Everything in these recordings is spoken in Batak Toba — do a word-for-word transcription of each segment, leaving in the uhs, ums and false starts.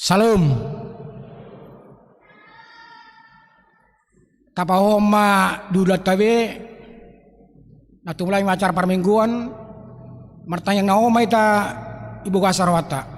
Syalom. Tapahohom ma di ulaonta be, na tumulai ma acara parmingguan, martangiang na hohom ma hita di bagasan rohanta.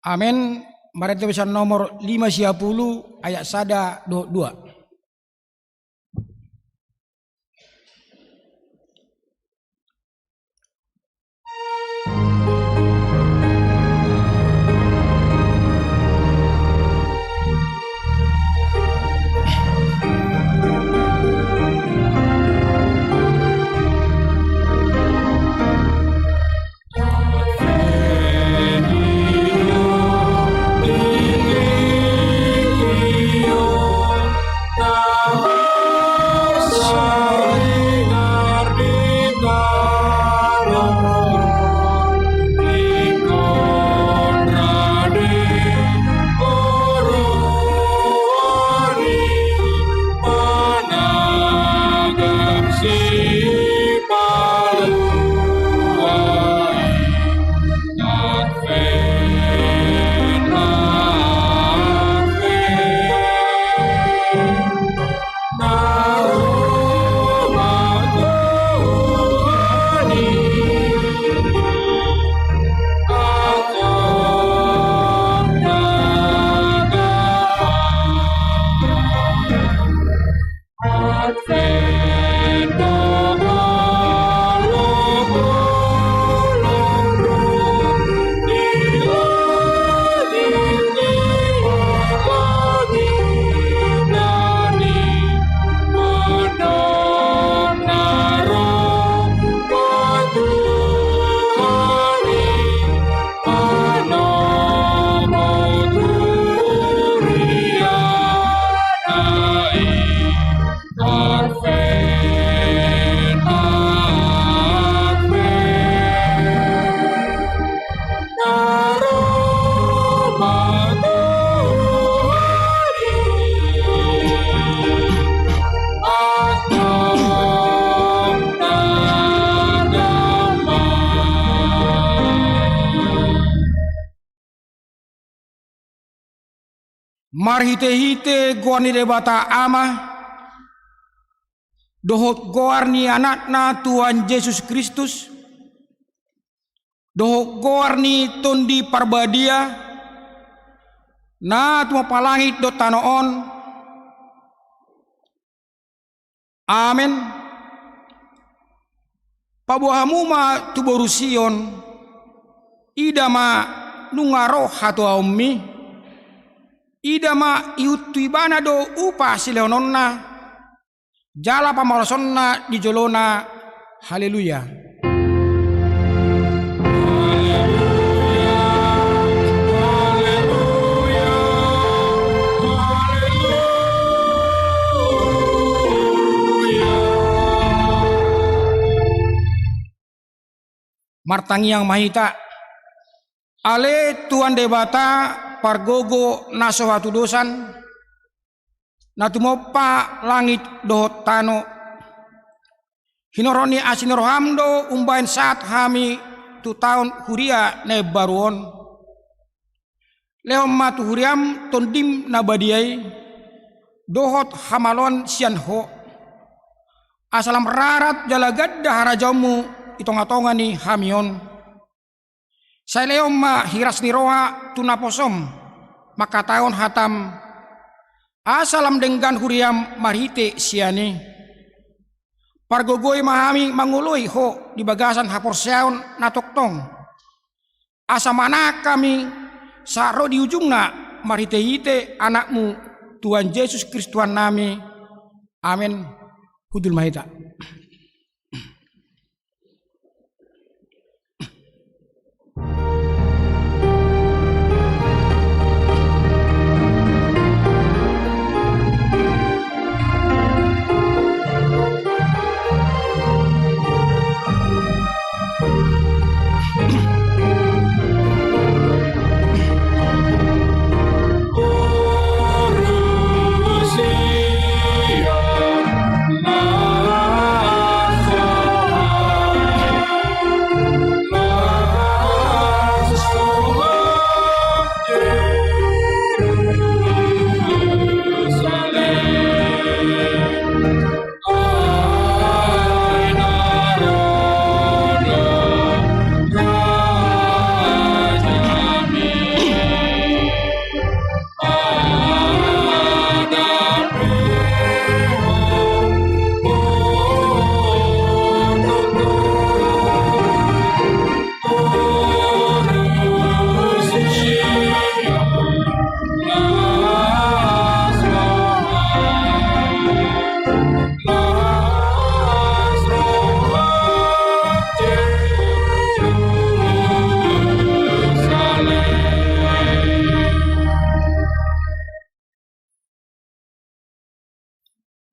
Amen. Marende basa nomor lima siapulu ayat sada dohot dua. Marhitehite goar ni Debata Ama dohot goar ni Anakna Tuhan Jesus Kristus dohot goar ni Tondi Parbadia, na tumompa langit dohot tano on. Amen. Paboa hamu ma tu boru Sion, ida ma nunga ro hatuaonmi, ida ma ihut tu ibana do upa silehononna, jala pamorasonna di jolona. Haleluya. Martangiang ma hita. Ale Tuhan Debata, pargogo na so hatudosan, na tumompa langit dohot tano, hinorhon ni asi ni roham do umbahen sahat hami tu taon huria na imbaru on. Lehon ma tu huriam Tondim na badia i, dohot hamaloan sian Ho, asa lam rarat jala ganda harajaonMu di tongatonga ni hami on. Sai lehon ma hiras ni roha tu naposoM mangkatahon hataM, asa lam denggan huriam marhite sian i. Pargogoi ma hami mangoloi Ho di bagasan haporseaon na tongtong, asa manang hami sahat ro di ujungna, marhitehite AnakMu, Tuhan Jesus Kristus Tuhannami. Amen. Hundul ma hita.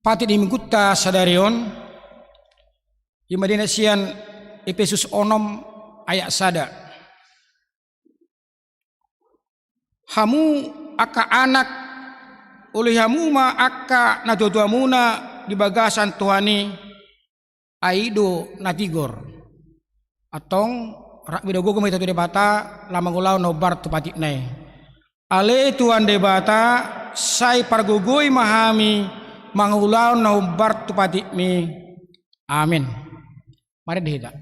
Patik ni minggunta sadari on, i ma di na sian Epesus onom ayat sada. Hamu angka anak, oloi hamu ma angka natuatuamuna di bagasan Tuhan i, ai i do na tigor. Antong rap beda gogo ma hita tu Debata, laho mangulahon na hombar tu patikna i. Ale Tuhan Debata, sai pargogoi ma hami mangulahon na hombar tu patikMi. Amen. Marende hita.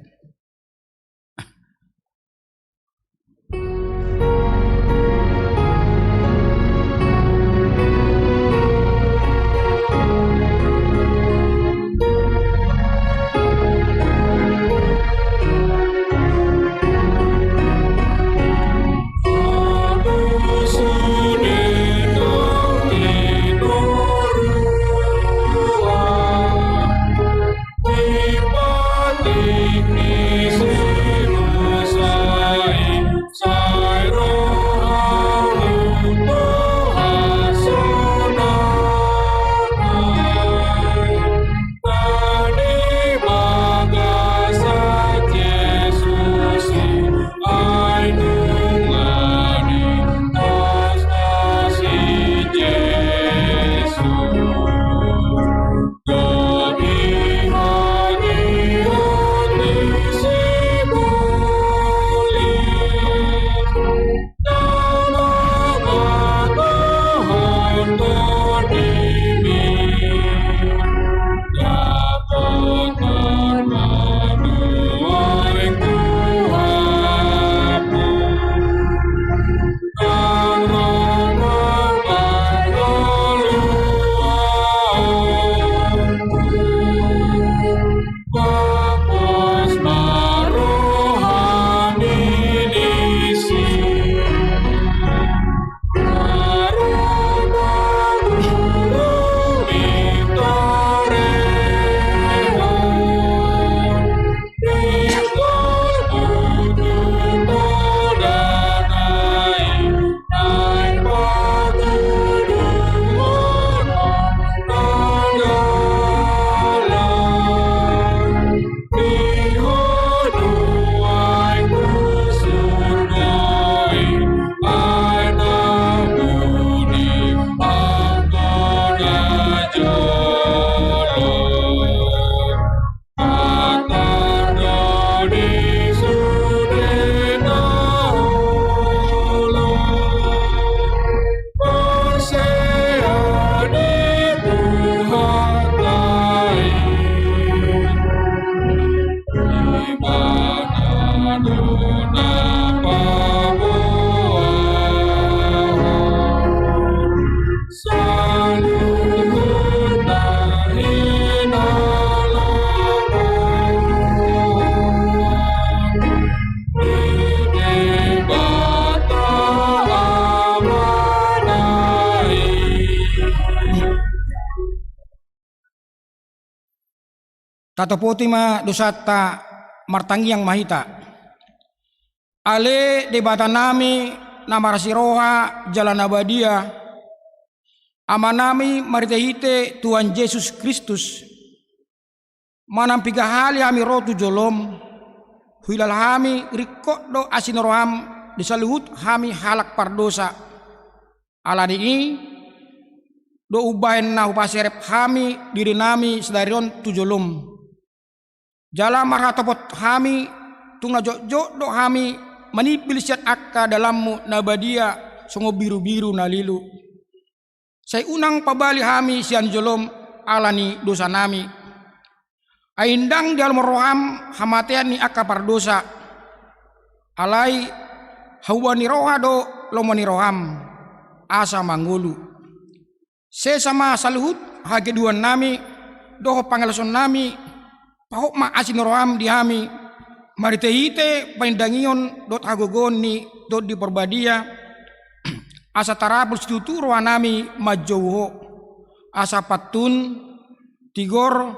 Tatopoti ma dosanta, martangiang ma hita. Ale Debatanami na marasi roha jala na badia, Amanami marhitehite Tuhan Jesus Kristus, manang piga hali hami ro tu jolom, huhilala hami ringkot do asi ni roham di saluhut hami halak pardosa. Ala ni i do umbahen na hupaserep hami dirinami sadari on tu jolom. Jala marhatopot hami, tung na jotjot do hami manimbil sian angka dalanmu na badia songon birubiru na lilu. Sai unang pabali hami sian jolom ala ni dosanami. Ai ndang dialoman roham hamatean ni angka pardosa. Alai hauboan ni roha do lomo ni roham, asa mangolu. Sesa ma saluhut hagedeuannami dohot pangalosonnami, pahot ma asi ni roham di hami, marhitehite panindangion dohot hagogoon ni Tondi Parbadia, asa tarapul situtu rohanami manjou Ho, asa pantun, tigor,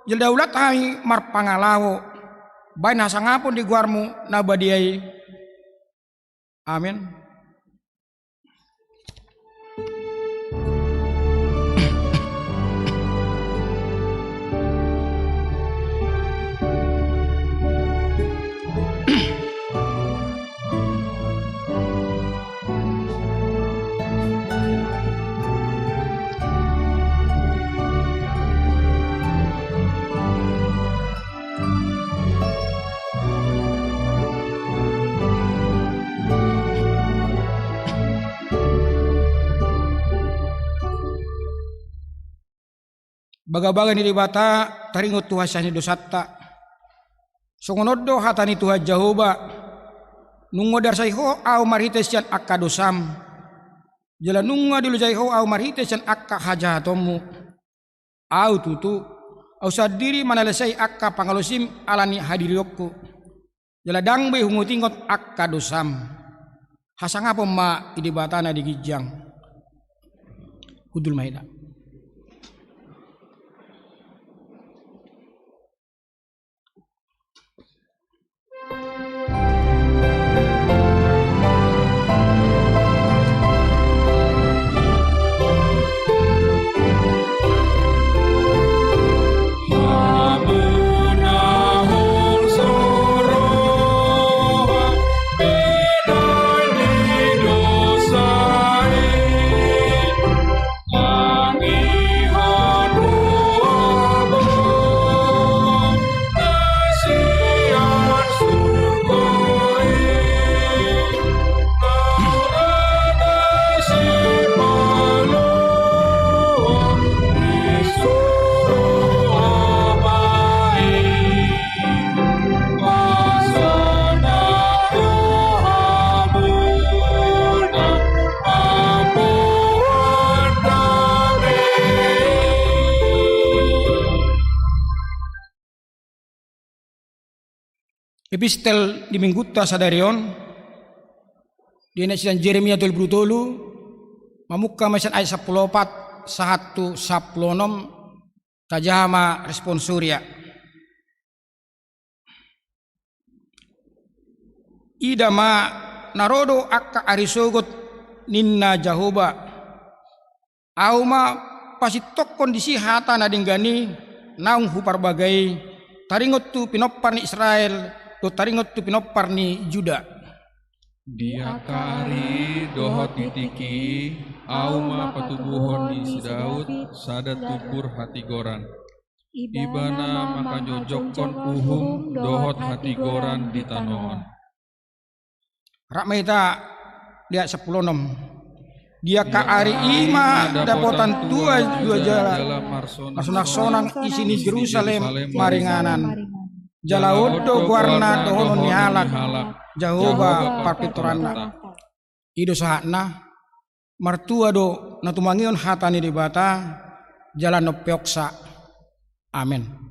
jala daulat hami marpangalaho bahen hasangapon di goarmu na badia i. Amen. Bagabaga ni Debata taringot tu hasesaan ni dosanta. Songon on do hata ni Tuhan Jahowa: Nunga diarsai Ho ahu marhite sian angka dosam, jala nunga dilojai Ho ahu marhite sian angka hajahatonmu. Ahu tutu, ahu sandiri manalesei angka pangalosim ala ni hadirionku, jala ndang be hungotingot angka dosam. Hasangapon ma i Debata na di ginjang. Hundul ma hita. Epistel di Minggunta sadari on, di na sian Jeremia tolu pulu tolu, mamungka ma sian ayat sampulu opat sahat tu sampulu onom, tajaha ma responsoria. Ida ma, na ro do angka ari sogot, ninna Jahowa. Ahu ma pasintongkon disi hata na denggan i naung huparbaga i, taringot tu pinompar ni Israel dohot taringot tu pinompar ni Juda. Di angka ari i dohot di tingki i, ahu ma patubuhon di si Daud sada tumpur hatigoran. Ibana mangkajongjongkon uhum dohot hatigoran di tano on. Rap ma hita di ayat sampulu onom. Di angka ari i ma dapotan tua dua jala marsonaksonang isi ni Jerusalem maringanan. Jala on do goarna dohonon ni halak, Jahowa parpintoranna. I do sahatna. Martua do na tumangihon hata ni Debata, jala na umpeopsa. Amen.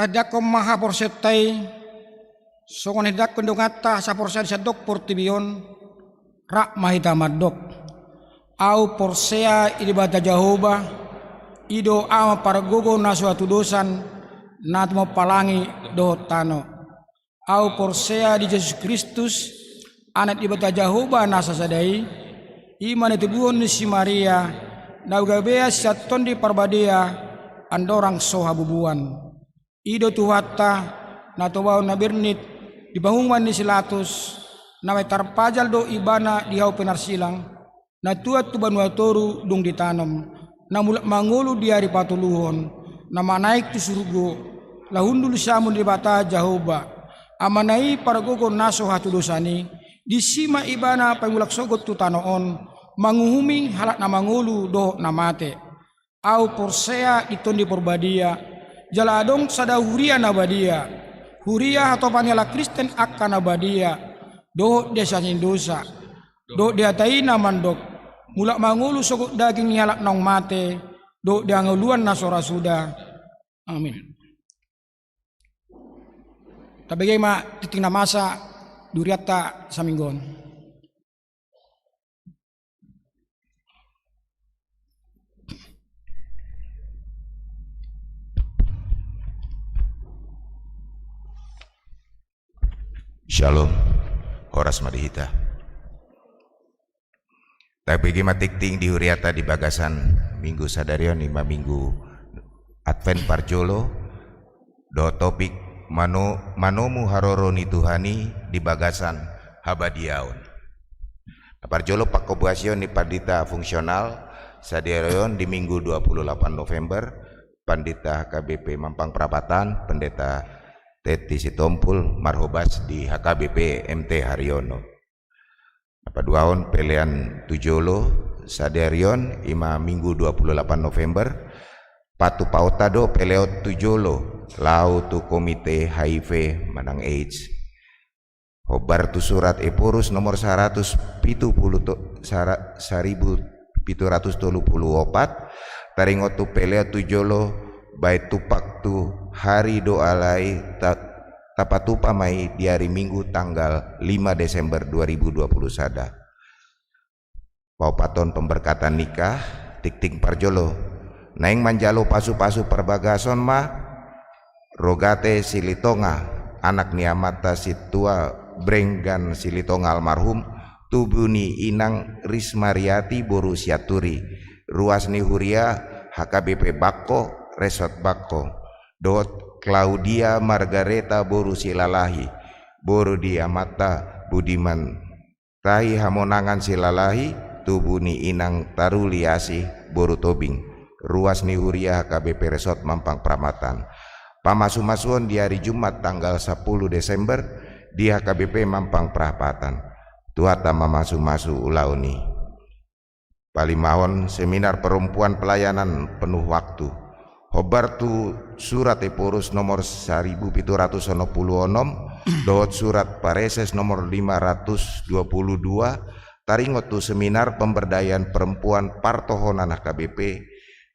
Taendehon ma haporseaonta i, songon na niendehon donganta saporseaon di sandok portibi on, rap ma hita mandok. Ahu porsea di Debata Jahowa, i do Ama pargogo na so hatudosan, na tumompa langit dohot tano. Ahu porsea di Jesus Kristus, Anak ni Debata Jahowa na sasada i, i ma na tinobuhon ni si Maria, na gabean sian Tondi Parbadia, andorang so habubuan. I do Tuhanta, na tobaon na bernit, di pangunjunan ni si Latus, na mamintor pajal do Ibana di hau pinarsilang, na tuat tu banua toru dung ditanom, na mulak mangolu di ari patoluhon, na manaek tu surgo, laho hundul siamun ni Debata Jahowa, Amana i pargogo na so hatudosan i, disi ma Ibana paimulak sogot tu tano on, manguhumi halak na mangolu dohot na mate. Ahu porsea di Tondi Parbadia, jala adong sada huria na badia, huria hatopan ni halak Kristen angka na badia, dohot di hasesaan ni dosa, dohot di hata i na mandok, mulak mangolu sogot daging ni halak naung mate, dohot di hangoluan na so ra suda. Amin. Tabege ma tingting na masa di hurianta saminggu on. Shalom. Horas ma di hita. Tabege ma tingting di hurianta di bagasan minggu sadari on, i ma minggu Advent parjolo, dohot topik mano-, manomu haroro ni Tuhan i di bagasan habadiaon. Parjolo pangkomunikasi ni pandita fungsional sadari on di minggu dua puluh delapan November, Pandita H K B P Mampang Prapatan, Pendeta Teti Sitompul, marhobas di H K B P M T Haryono. Na paduahon pelean tu jolo sadari on, i ma minggu dua puluh delapan November, Patupaonta do peleon tu jolo laho tu komite H I V manang AIDS. Hombar tu surat Ephorus nomor saratus pitu pulu to-, sara-, saribu pitu ratus tolu pulu opat, taringot tu peleon tu jolo, baen tumpak tu hari do alai ta-, tapatupa ma i di ari Minggu tanggal lima Desember dua ribu dua puluh sada. Paopathon pemberkatan nikah, tingting parjolo. Naeng manjalo pasupasu parbagason ma, Rogate Silitonga, anak ni amanta Sintua Brenggan Silitonga almarhum, tubu ni inang Rismariati boru Sianturi, ruas ni huria H K B P Bangko, Resort Bangko, dohot Claudia Margareta boru Silalahi, boru di amanta Budiman Rahi Hamonangan Silalahi, tubu ni inang Taruli Asih boru Tobing, ruas ni huria H K B P Resort Mampang Prapatan. Pamasumasuon di ari Jumat tanggal sapulu Desember di H K B P Mampang Prapatan. Tuhanta mamasumasu ulaon i. Palimahon, seminar perempuan pelayanan penuh waktu. Hombar tu surat Ephorus nomor saribu pitu ratus onom pulu onom, dohot surat Pareses nomor lima ratus dua pulu dua, taringot tu seminar pemberdayaan perempuan partohonan H K B P,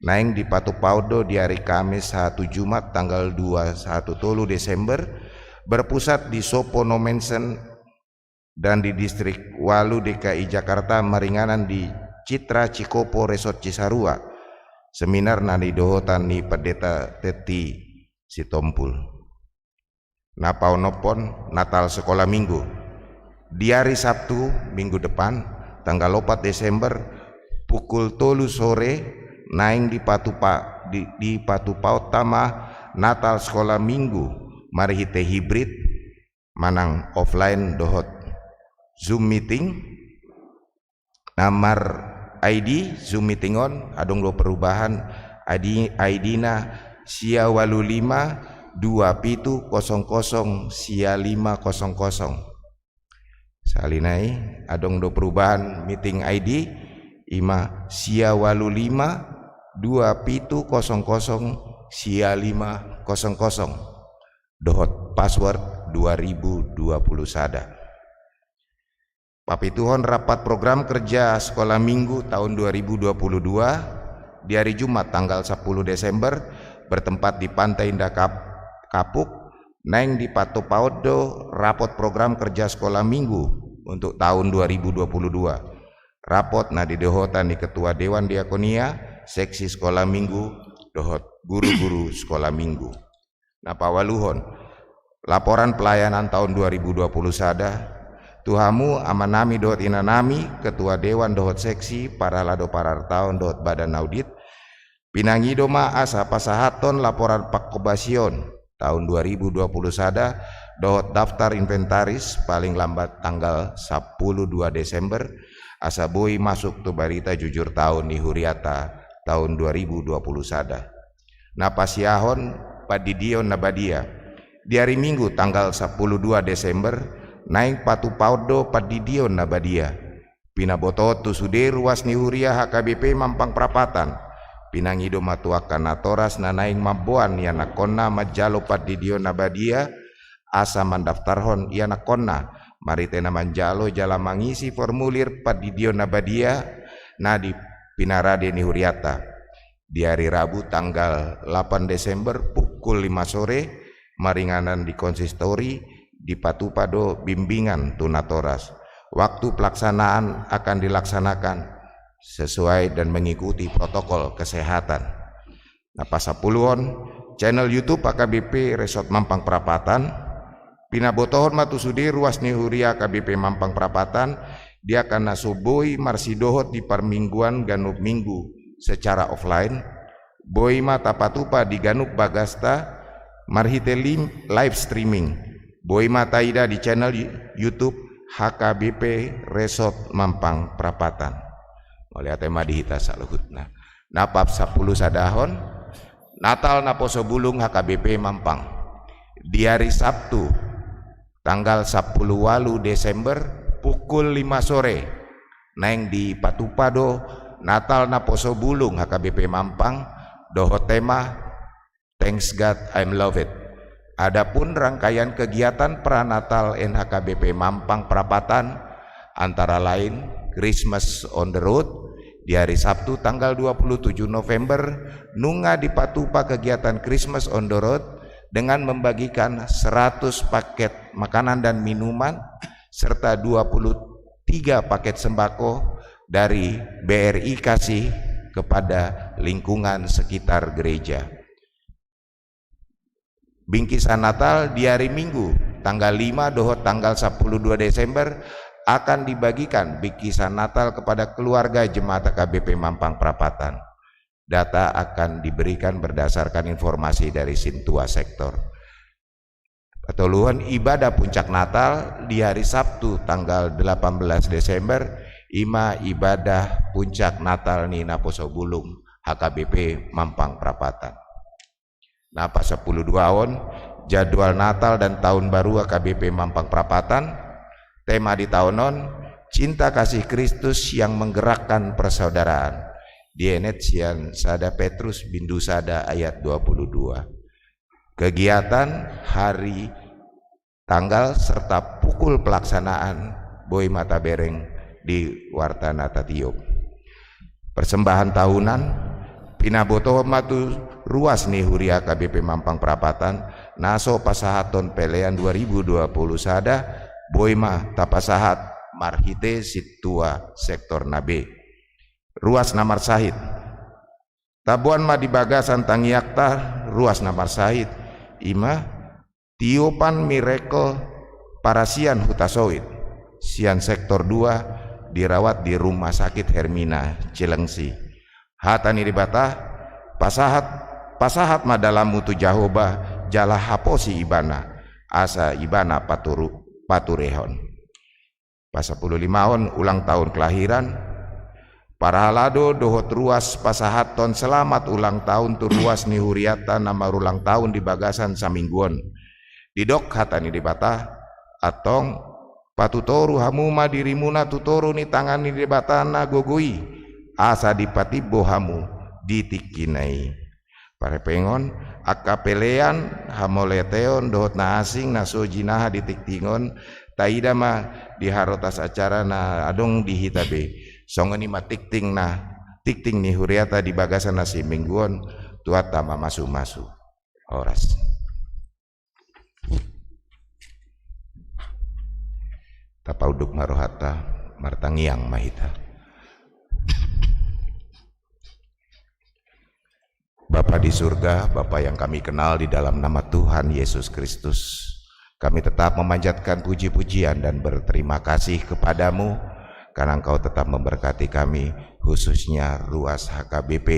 naeng dipatupaon do di ari Kamis sahat tu Jumat tanggal dua sahat tu tolu Desember, berpusat di Sopo Nommensen dan di Distrik ualu D K I Jakarta maringanan di Citra Cikopo Resort Cisarua. Seminar na nidohotan ni Pendeta Tetti Sitompul. Na paonomhon, Natal Sekolah Minggu. Di ari Sabtu, minggu depan, tanggal opat Desember, pukul tolu sore, naeng dipatupa-, di-, dipatupaonta ma Natal Sekolah Minggu marhite hibrid, manang offline dohot Zoom meeting. Na mar-I D Zoom meeting on, adong do perubahan, I D, I D-na sia ualu lima dua pitu kosong kosong sia lima kosong kosong. Sahali nai, adong do perubahan meeting I D, i ma sia ualu lima dua pitu kosong kosong sia lima kosong kosong. Dohot password dua ribu dua puluh sada. Papituhon, rapat program kerja sekolah minggu tahun dua ribu dua puluh dua di hari Jumat tanggal sapulu Desember, bertempat di Pantai Indah Kap-, Kapuk, naeng dipatupaon do rapot program kerja sekolah minggu untuk tahun dua ribu dua puluh dua. Rapot na didohotan ni Ketua Dewan Diakonia, Seksi Sekolah Minggu, dohot guru-guru sekolah minggu. Na paualuhon, laporan pelayanan tahun dua ribu dua puluh sada, tu hamu amanami dohot inanami, ketua dewan dohot seksi, parhalado parartaon dohot badan audit, pinangido ma asa pasahathon laporan panghobasion tahun dua ribu dua puluh sada dohot daftar inventaris paling lambat tanggal sapulu dua Desember, asa boi masuk tu barita jujur tahun ni huriata tahun dua ribu dua puluh sada. Na pasiahon, pandidion na badia. Di ari Minggu tanggal sapulu dua Desember, naeng patupaon do pandidion na badia. Pinabotohon tu sude ruas ni huria H K B P Mampang Prapatan. Pinangido ma tu angka natoras na naeng mamboan ianakhonna manjalo pandidion na badia, asa mandaftarhon ianakhonna, marhite na manjalo jala mangisi formulir pandidion na badia, na di pinarade ni huriata. Di ari Rabu tanggal lapan Desember pukul lima sore, maringanan di konsistori, dipatupa do bimbingan tu natoras. Waktu pelaksanaan akan dilaksanakan sesuai dan mengikuti protokol kesehatan. Na pasapuluhon, channel YouTube H K B P Resort Mampang Prapatan, pinabotohon ma tu sude ruas ni huria H K B P Mampang Prapatan, di angka na so boi marsidohot di parmingguan ganup minggu secara offline, boi ma tapatupa di ganup bagasta marhite lim-, live streaming, boi ma taida di channel You-, YouTube H K B P Resort Mampang Prapatan. Mauliate ma di hita saluhutna. Na pasampulusadahon, Natal Naposobulung H K B P Mampang. Di ari Sabtu, tanggal sapulu ualu Desember, pukul lima sore, naeng dipatupa do Natal Naposobulung H K B P Mampang, dohot tema Thanks God I'm Loved. Adapun rangkaian kegiatan pranatal N H K B P Mampang Prapatan antara lain Christmas on the Road di hari Sabtu tanggal dua puluh tujuh November, nunga dipatupa kegiatan Christmas on the Road dengan membagikan seratus paket makanan dan minuman serta dua puluh tiga paket sembako dari B R I Kasih kepada lingkungan sekitar gereja. Bingkisan Natal di hari Minggu, tanggal lima dohot tanggal sepuluh dua Desember, akan dibagikan bingkisan Natal kepada keluarga jemaat H K B P Mampang Prapatan. Data akan diberikan berdasarkan informasi dari Sintua Sektor. Patoluhon, ibadah puncak Natal di hari Sabtu tanggal delapan belas Desember, ima ibadah puncak Natal ni Naposo Bulung H K B P Mampang Prapatan. Na pasapuluh duaon, jadwal Natal dan Tahun Baru H K B P Mampang Prapatan. Tema di taon on, Cinta Kasih Kristus yang Menggerakkan Persaudaraan. Dienet sian sada Petrus bindu sada ayat dua puluh dua. Kegiatan, hari, tanggal serta pukul pelaksanaan boi ma tabereng di warta na tatiop. Persembahan tahunan, pinabotohon ma tu ruas ni huria H K B P Mampang Prapatan na so pasahathon pelean dua ribu dua puluh sada, boi ma tapasahat marhite Sintua Sektor na be. Ruas na marsahit. Taboan ma di bagasan tangiangta ruas na marsahit, ima tiopan mirakel parasian Hutasoit sian Sektor dua, dirawat di Rumah Sakit Hermina Cilengsi. Hata ni Debata, pasahat, pasahat ma dalanmu tu Jahowa, jala haposi Ibana, asa Ibana paturu, paturehon. Pasapuluh limaon, ulang tahun kelahiran. Parhalado dohot ruas pasahathon selamat ulang tahun tu ruas ni hurianta na marulang tahun di bagasan saminggu on. Didok hata ni Debata, antong patutoru hamu ma dirimuna tu toru ni tangan ni Debata na gogo i, asa dipatimbo hamu di tingkina i. Parhepengon, angka pelean, hamauliateon dohot na asing na so jinaha di tingting on, taida ma di harotas acara na adong di hita be. Songon i ma tingting na, tingting ni hurianta di bagasan na siminggu on, Tuhanta ma mamasumasu. Horas. Tapaunduk ma rohanta, martangiang ma hita. Bapa di surga, Bapa yang kami kenal di dalam nama Tuhan Yesus Kristus, kami tetap memanjatkan puji-pujian dan berterima kasih kepada-Mu karena Engkau tetap memberkati kami, khususnya ruas H K B P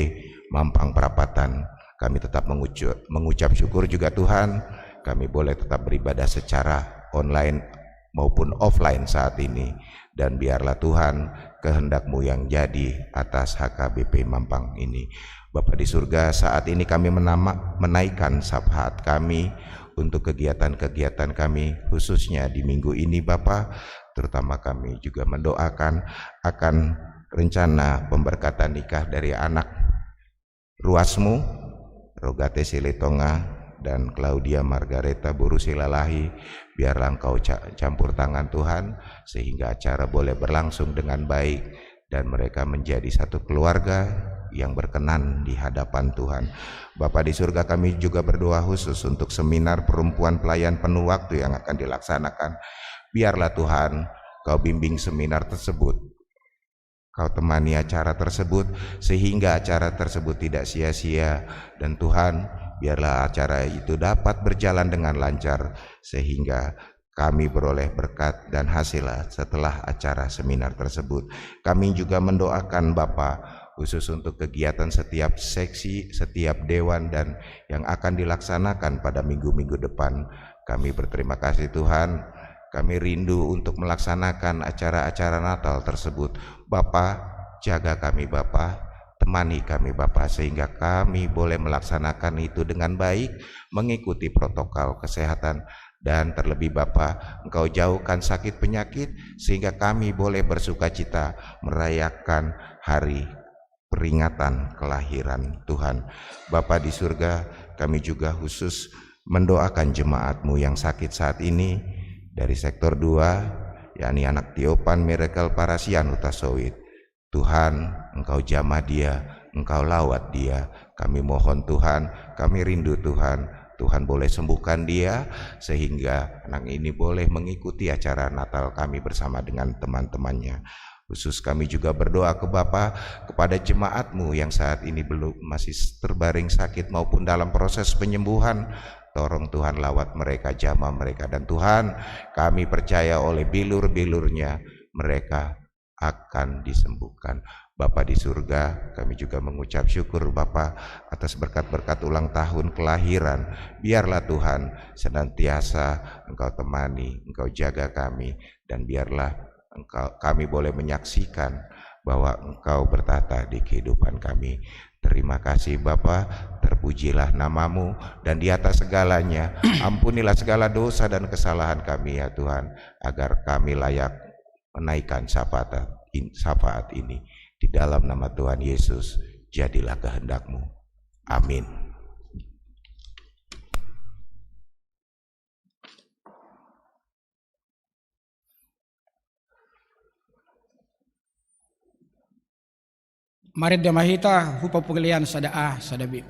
Mampang Prapatan. Kami tetap mengucu-, mengucap syukur juga, Tuhan, kami boleh tetap beribadah secara online maupun offline saat ini. Dan biarlah, Tuhan, kehendak-Mu yang jadi atas H K B P Mampang ini. Bapa di surga, saat ini kami menama-, menaikkan syafaat kami untuk kegiatan-kegiatan kami, khususnya di minggu ini, Bapa. Terutama kami juga mendoakan akan rencana pemberkatan nikah dari anak ruas-Mu, Rogate Silatonga dan Claudia Margareta boru Silalahi. Biarlah Engkau ca-, campur tangan, Tuhan, sehingga acara boleh berlangsung dengan baik dan mereka menjadi satu keluarga yang berkenan di hadapan Tuhan. Bapa di surga, kami juga berdoa khusus untuk seminar perempuan pelayan penuh waktu yang akan dilaksanakan. Biarlah, Tuhan, Kau bimbing seminar tersebut. Kau temani acara tersebut, sehingga acara tersebut tidak sia-sia. Dan Tuhan, biarlah acara itu dapat berjalan dengan lancar, sehingga kami beroleh berkat dan hasil setelah acara seminar tersebut. Kami juga mendoakan Bapa, khusus untuk kegiatan setiap seksi, setiap dewan, dan yang akan dilaksanakan pada minggu-minggu depan. Kami berterima kasih, Tuhan. Kami rindu untuk melaksanakan acara-acara Natal tersebut. Bapa, jaga kami, Bapa. Temani kami, Bapa, sehingga kami boleh melaksanakan itu dengan baik, mengikuti protokol kesehatan, dan terlebih, Bapa, Engkau jauhkan sakit penyakit, sehingga kami boleh bersukacita merayakan hari peringatan kelahiran Tuhan. Bapa di surga, kami juga khusus mendoakan jemaat-Mu yang sakit saat ini, dari sektor dua, yakni anak Tiopan Miracle Parasian Huta Soit. Tuhan, Engkau jamah dia, Engkau lawat dia. Kami mohon Tuhan, kami rindu Tuhan, Tuhan boleh sembuhkan dia, sehingga anak ini boleh mengikuti acara Natal kami bersama dengan teman-temannya. Khusus kami juga berdoa ke Bapa, kepada jemaat-Mu yang saat ini belum, masih terbaring sakit maupun dalam proses penyembuhan. Tolong Tuhan lawat mereka, jamah mereka. Dan Tuhan, kami percaya oleh bilur-bilurnya mereka akan disembuhkan. Bapa di surga, kami juga mengucap syukur Bapa atas berkat-berkat ulang tahun kelahiran. Biarlah Tuhan senantiasa Engkau temani, Engkau jaga kami, dan biarlah Engkau, kami boleh menyaksikan bahwa Engkau bertahta di kehidupan kami. Terima kasih Bapa, terpujilah nama-Mu, dan di atas segalanya, ampunilah segala dosa dan kesalahan kami ya Tuhan, agar kami layak menaikkan syafaat, in-, syafaat ini. Di dalam nama Tuhan Yesus, jadilah kehendak-Mu. Amin. Marende ma hita hu pangpangalian sada A, sada B.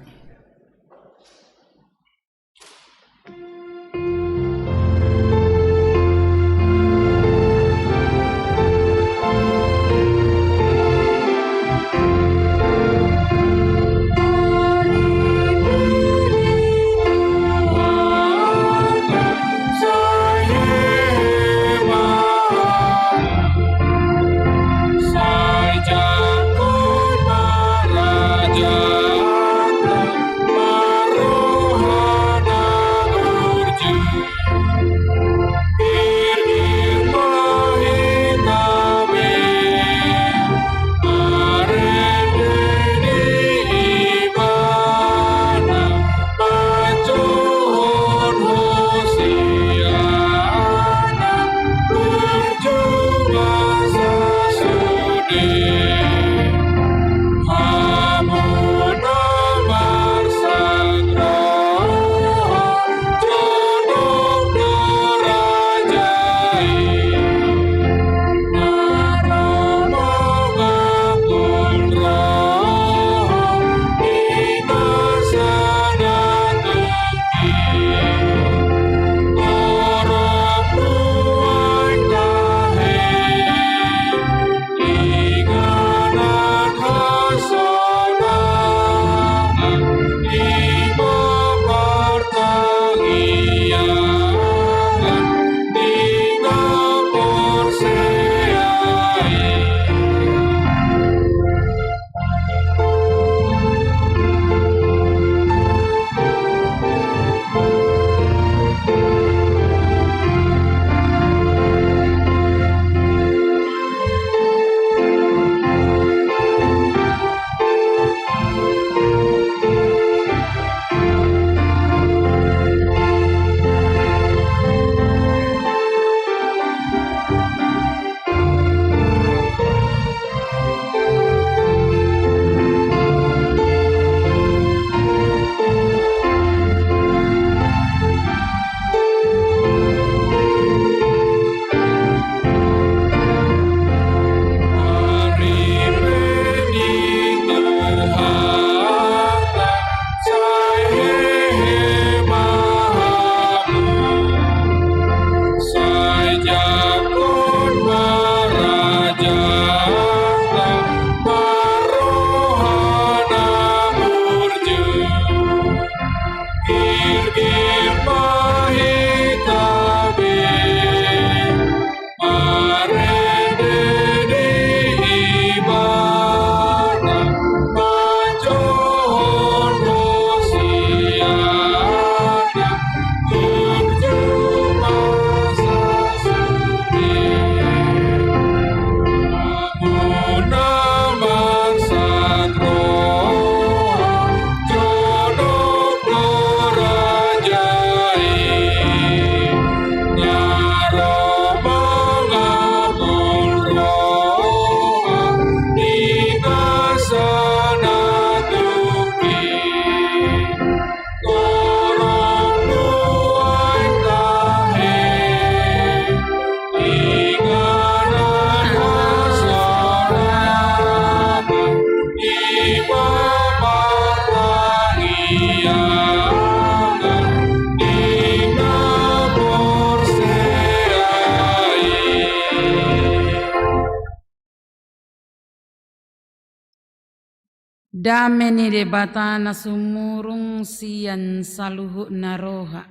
Dame ni Debata na sumurung sian saluhutna roha,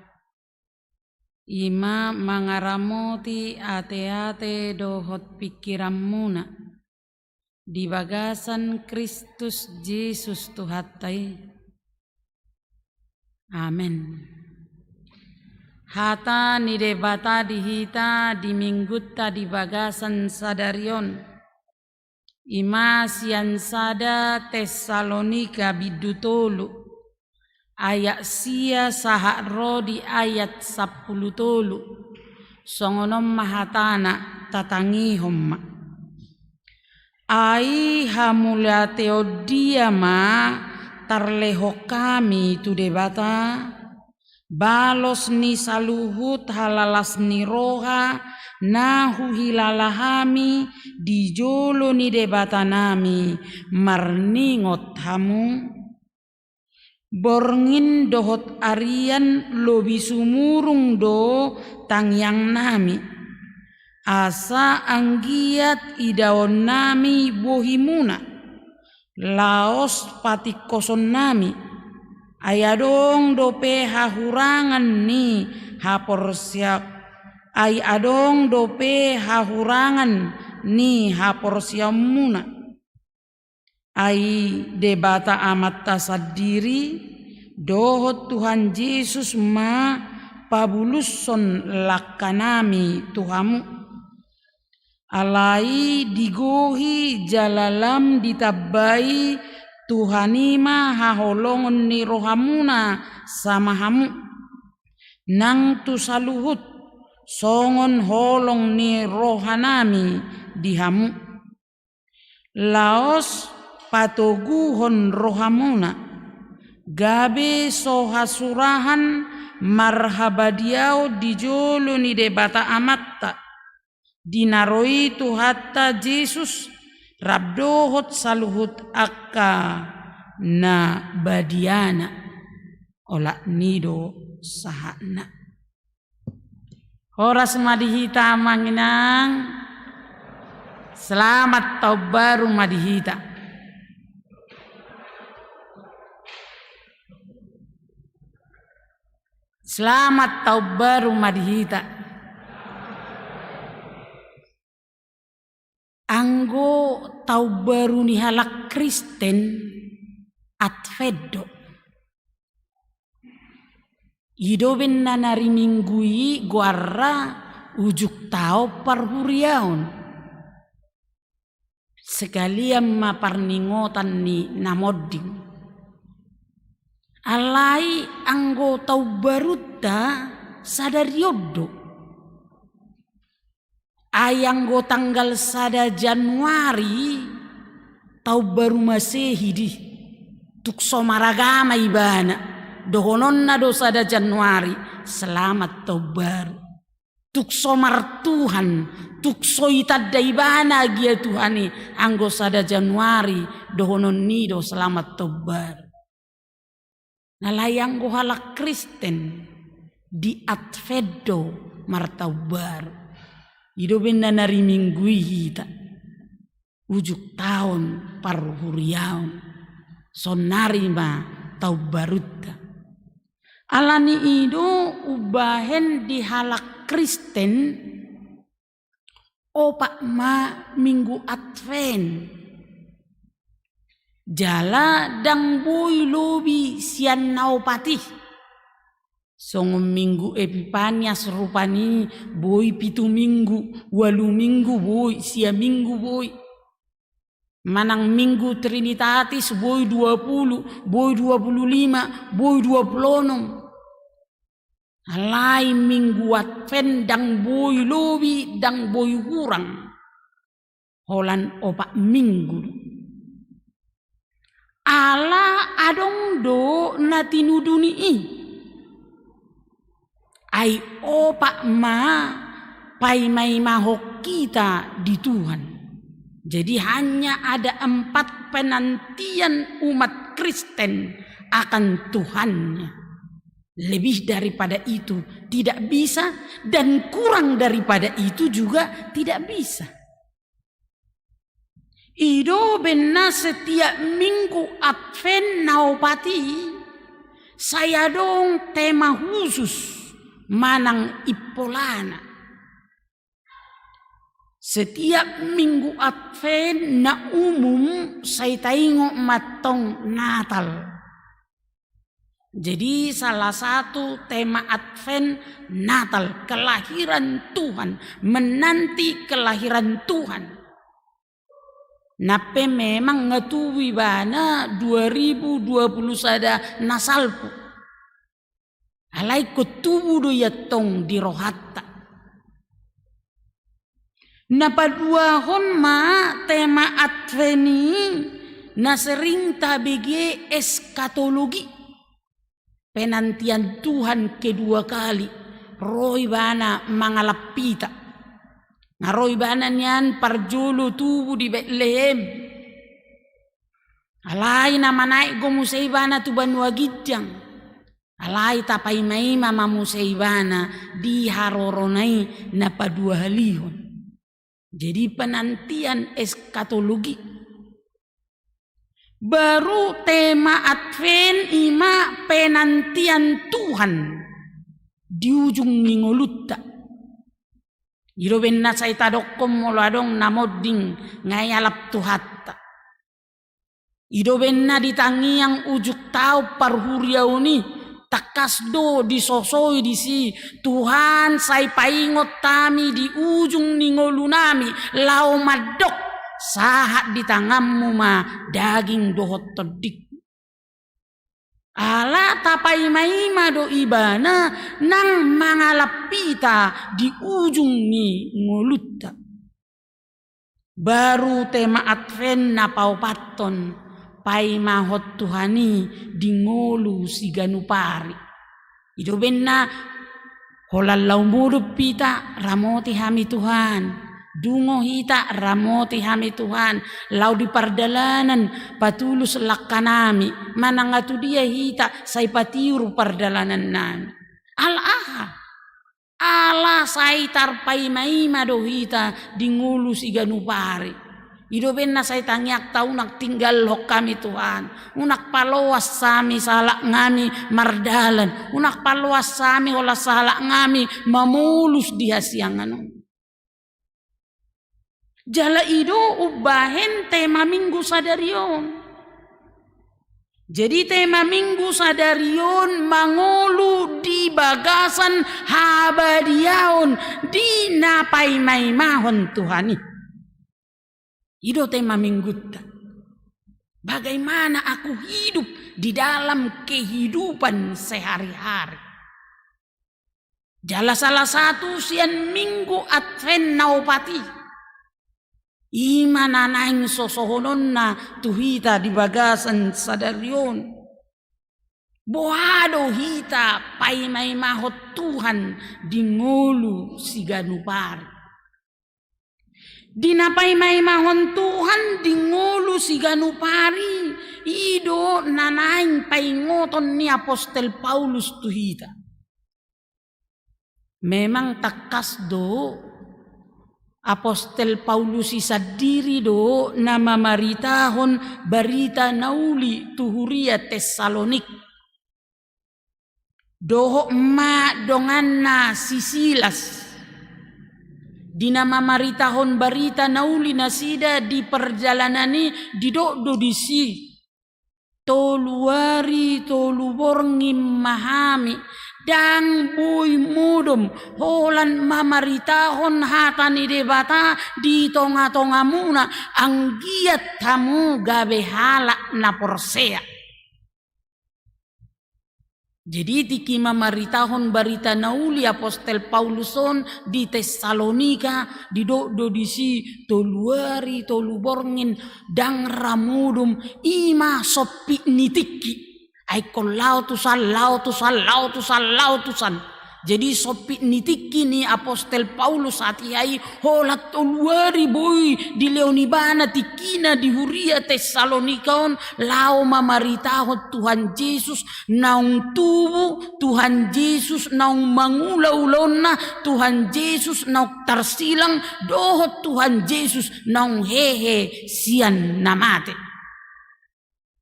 i ma mangaramoti ateate dohot pingkiranmuna di bagasan Kristus Jesus Tuhanta i. Amen. Hata ni Debata di hita di Minggunta di bagasan sadari on, i ma sian sada Tessalonika bindu tolu, ayat sia sahat ro di ayat sampulu tolu. Songon on ma hatana, tatangihon ma. Ai hamauliateon dia ma tarlehon hami tu Debata, balos ni saluhut halalas ni roha na huhilala hami di jolo ni Debatanami marningot hamu? Borngin dohot arian lobi sumurung do tangiangnami, asa anggiat idaonnami bohimuna, laos patingkosonnami, ai adong dope hahurangan ni haporsia-, ai adong dope hahurangan ni haporseaonmuna. Ai Debata Amanta sandiri dohot Tuhan Jesus ma pabulushon langkanami tu hamu. Alai digohi jala lam ditambai Tuhan i ma haholongon ni rohamuna sama hamu, nang tu saluhut songon holong ni rohanami di hamu. Laos patoguhon rohamuna, gabe so hasurahan marhabadiaon di jolo ni Debata Amanta, di na ro i Tuhanta Jesus, rap dohot saluhut angka na badiana. Olat ni do sahatna. Horas ma di hita amang inang. Selamat tahun baru ma di hita. Selamat tahun baru ma di hita. Anggo tahun baru ni halak Kristen, Advent do. I do umbahen na ari Minggu i goarna ujung taon parhuriaon. Sekalian ma parningotan ni na monding. Alai anggo tahun barunta sadari on do. Ai anggo tanggal sada Januari, tahun baru Masehi di. Tung so maragama ibana, dohononna do sada Januari, selamat tahun baru. Tung so martuhan, tung so itanda ibana agia Tuhan i, anggo sada Januari, dohonon ni do selamat tahun baru. Alai anggo halak Kristen di Advent do martahun baru. I do umbahen na ari Minggu i hita. Ujung taon parhuriaon. Saonari ma tahun barunta. Alani i do umbahen di halak Kristen opat ma Minggu Advent. Jala ndang boi lobi sian na opat i. Songon Minggu Epipanias rupani boi pitu minggu, ualu minggu boi, sia minggu boi. Manang Minggu Trinitatis boi dua pulu, boi dua pulu lima, boi dua pulu onom. Alai Minggu Advent ndang boi lobi, ndang boi hurang. Holan opat minggu. Ala adong do na tinuduni i. Ai opat ma paimaimahon hita di Tuhan. Jadi hanya ada empat penantian umat Kristen akan Tuhannya. Lebih daripada itu tidak bisa, dan kurang daripada itu juga tidak bisa. I do umbahen na setiap Minggu Advent na opat i, sai adong tema khusus manang impolana. Setiap Minggu Advent na umum sai taingot ma antong Natal. Jadi, salah satu tema Advent Natal, kelahiran Tuhan, menanti kelahiran Tuhan. Na pe memang nga tubu ibana dua ribu dua puluh sada na salpu. Alai ingkon tubu do i antong di rohanta. Na paduahon ma tema Advent i na sering tabege eskatologi. Penantian Tuhan kedua kali, ro ibana mangalap hita. Nga ro ibana nian parjolo tubu di Betlehem. Alai na manaek do muse ibana tu banua ginjang. Alai tapaimaima ma muse ibana di harorona i na paduahalihon. Jadi penantian eskatologi. Baru tema Advent i ma penantian Tuhan di ujung ni ngolunta. I do umbahen na sai tadokkon molo adong na monding nga ialap Tuhanta. I do umbahen na di tangiang ujung taon parhuriaon i, tangkas do disosoi disi, Tuhan, sai paingot hami di ujung ni ngolunami, laho mandok, sahat di tanganmu ma daging dohot tondingku. Ala tapaimaima do ibana nang mangalap hita di ujung ni ngolunta. Baru tema Advent na paopathon, paimahon Tuhan i di ngolu siganup ari. I do umbahen na holan laho modom hita, ramoti hami Tuhan. Dungo hita, ramoti hami Tuhan. Laho di pardalanan, patulus langkanami. Manang nga tu dia hita, sai patiur pardalanannami. Ala aha? Ala sai tarpaimaima do hita di ngolu siganup ari. I do umbahen na sai tangiangta, unang tinggalhon hami Tuhan. Unang paloas hami sahalaknami mardalan. Unang paloas hami holan sahalaknami mamolus di hasiangan on. Jala i do umbahen tema Minggu sadari on. Jadi tema Minggu sadari on mangolu di bagasan habadiaon di na paimaimahon Tuhan i. I do tema Minggunta. Bagaimana aku hidup di dalam kehidupan sehari-hari. Jala salah satu sian Minggu Advent na opat i, i ma na naeng sosohononna tu hita di bagasan sadari on. Boha do hita paimaimahon Tuhan di ngolu siganup ari. Di na paimaimahon Tuhan di ngolu siganup ari, i do na naeng paingoton ni apostel Paulus tu hita. Memang tangkas do, apostel Paulus i sandiri do na mamaritahon barita na uli tu huria Tessalonik. Dohot ma donganna si Silas. Di na mamaritahon barita na uli nasida di parjalanan i, didok do disi, tolu ari tolu borngin ma hami, ndang boi modom, holan mamaritahon hata ni Debata di tonga-tongamuna, anggiat hamu gabe halak na porsea. Jadi, tingki mamaritahon barita na uli apostel Paulus on di Tessalonika, didok do disi tolu ari tolu borngin ndang ra modom, i ma sompit ni tingki. Ai ingkon laho tu san, laho tu san, laho tu san, laho tu san. Jadi, sompit ni tingki ni apostel Paulus hatiha i, holan tolu ari boi dilehon ibana tingkina di huria Tessalonika on, laho mamaritahon Tuhan Jesus naung tubu, Tuhan Jesus naung mangula ulaonna, Tuhan Jesus naung tarsilang, dohot Tuhan Jesus naung hehe sian na mate.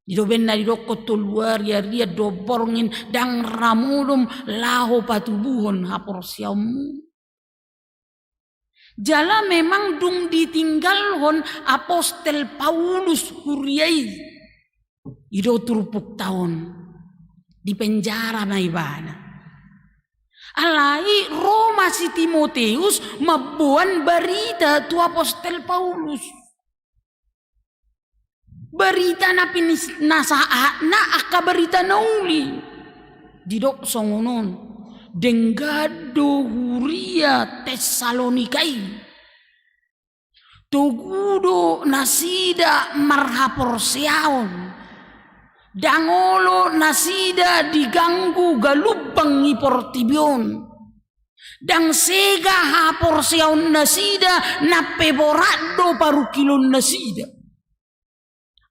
I do umbahen na didokkon tolu ari, arian dohot borngin, ndang ra modom laho patubuhon haporseaonmu. Jala memang dung ditinggalhon apostel Paulus huria i, i do turpukta on, dipenjara ma ibana. Alai ro ma si Timoteus mamboan barita tu apostel Paulus. Barita na pinis-, na sahatna angka barita na uli. Didok songon on, denggan do huria Tessalonika i. Togu do nasida marhaporseaon. Ndang olo nasida diganggu galumbang ni portibi on. Ndang sega haporseaon nasida, nang pe borat do parungkilon nasida.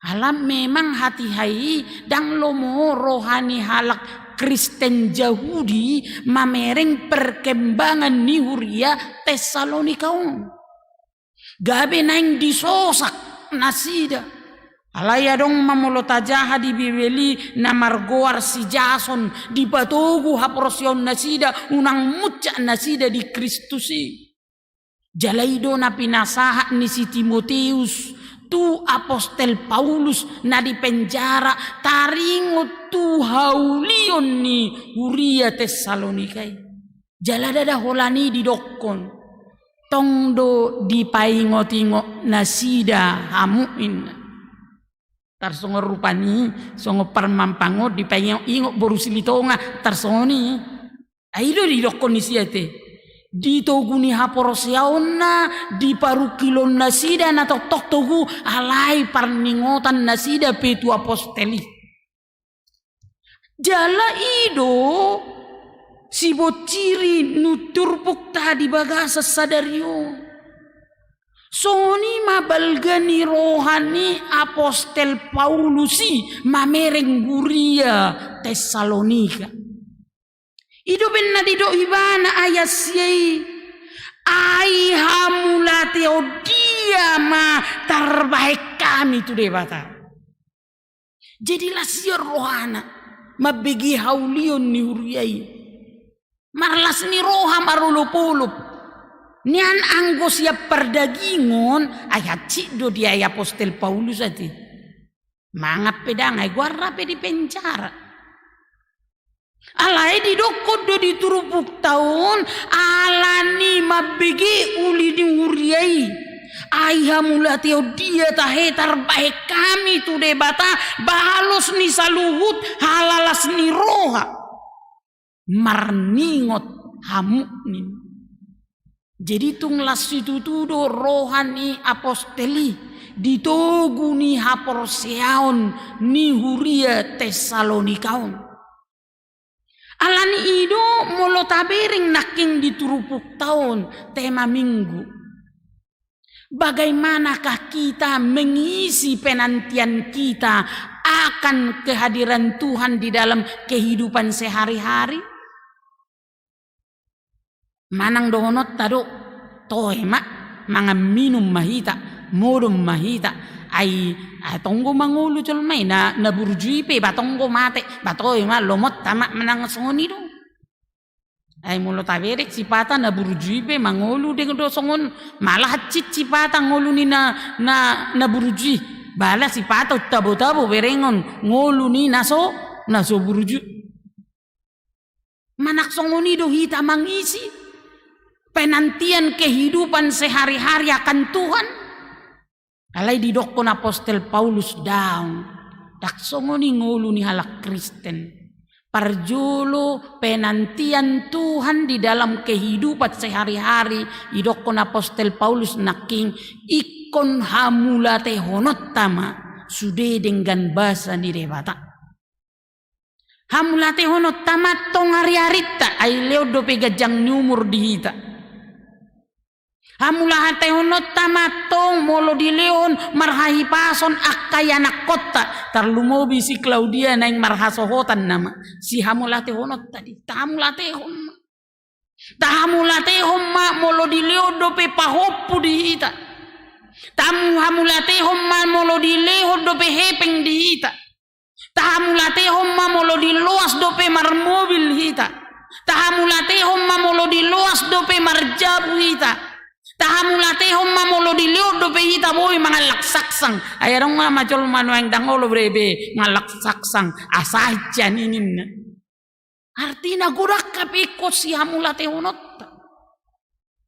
Ala memang hatiha i ndang lomo roha ni halak Kristen Jahudi mamereng perkembangan ni huria Tessalonika on. Gabe naeng disosak nasida. Alai adong ma molo tajaha di Bibel i na margoar si Jason, dipatogu haporseaon nasida, unang muncak nasida di Kristus i. Jala i do na pinasahat ni si Timoteus tu apostel Paulus na dipenjara, taringot tu haulion ni huria Tessalonika i. Jala ndada holan i didokkon, tong do dipaingot-ingot nasida hamu, inna. Tarsongon rupani, songon parmampang on dipaingot-ingot boru Silitonga, tarsongon i. Ai do didokkon ni si ate. Ditogu ni haporseaonna, diparungkilon nasida na tongtong togu, alai parningotan nasida pe tu apostel i. Jala i do sibonciri ni turpukta di bagasan sadari on. Songon i ma balga ni roha ni apostel Paulus i mamereng huria Tessalonika. I do umbahen na didok ibana ayat sia i, ai hamu lateon dia ma tarbahen hami tu Debata. Jadi las ia rohana mambege haulion ni huria i. Marlas ni roha, marolopolop. Nian anggo sian pardagingon, ai hansit do diae apostel Paulus ate. Mangan pe ndang, ai goarna pe dipenjara. Alai didokkon do di turpukta on, ala ni mambege uli ni huria i. Ai hamu lateon dia tahe tarbahen hami tu Debata, balos ni saluhut halalas ni roha. Marningot hamu, ninna. Jadi tung las situtu do roha ni apostel i di togu ni haporseaon ni huria Tessalonika on. Ala ni i do molo tabereng nangkin di turpukta on, tema minggu. Bagaimanakah kita mengisi penantian kita akan kehadiran Tuhan di dalam kehidupan sehari-hari? Manang dohononta do, toe ma, mangan minum ma hita, modom ma hita, ai, ai tonggo mangolu jolma i, na, na burju i pe, ba tonggo mate, ba toe ma, lomonta ma manang songon i do. Ai molo tabereng sipata na burju i pe mangolu deng do songon, malah hansit sipata ngolu ni na, na, na burju i. Bala sipata untabo-tabo berengon ngolu ni na so, na so burju. Manang songon i do hita mangisi penantian kehidupan sehari-hari akan Tuhan. Alai didokkon apostel Paulus daong, ndang songon i ngolu ni halak Kristen. Parjolo penantian Tuhan di dalam kehidupan sehari-hari, didokkon apostel Paulus nangkin, ingkon hamulatehononta ma sude denggan basa ni Debata. Hamuliatehononta ma antong ariarinta, ai lehon dope ganjang ni umur di hita. Hamuliatehononta ma antong molo dilehon marhahipason angka ianakkonta, tarlumobi si Claudia naeng marhasohotan nama. Sihamuliatehononta do i, tahamuliatehon ma. Tahamuliatehon ma molo dilehon dope pahompu di hita. Tamu hamuliatehon ma molo dilehon dope hepeng di hita. Tahamuliatehon ma molo diloas dope marmobil hita. Tahamuliatehon ma molo diloas dope marjabu hita. Tahamuliatehon ma molo dilehon dope hita boi mangallak saksang. Ai adong ma jolma nuaeng ndang olo be, be mangallak saksang, asa hian i ninna. Artina godang hape ingkon sihamuliatehononta.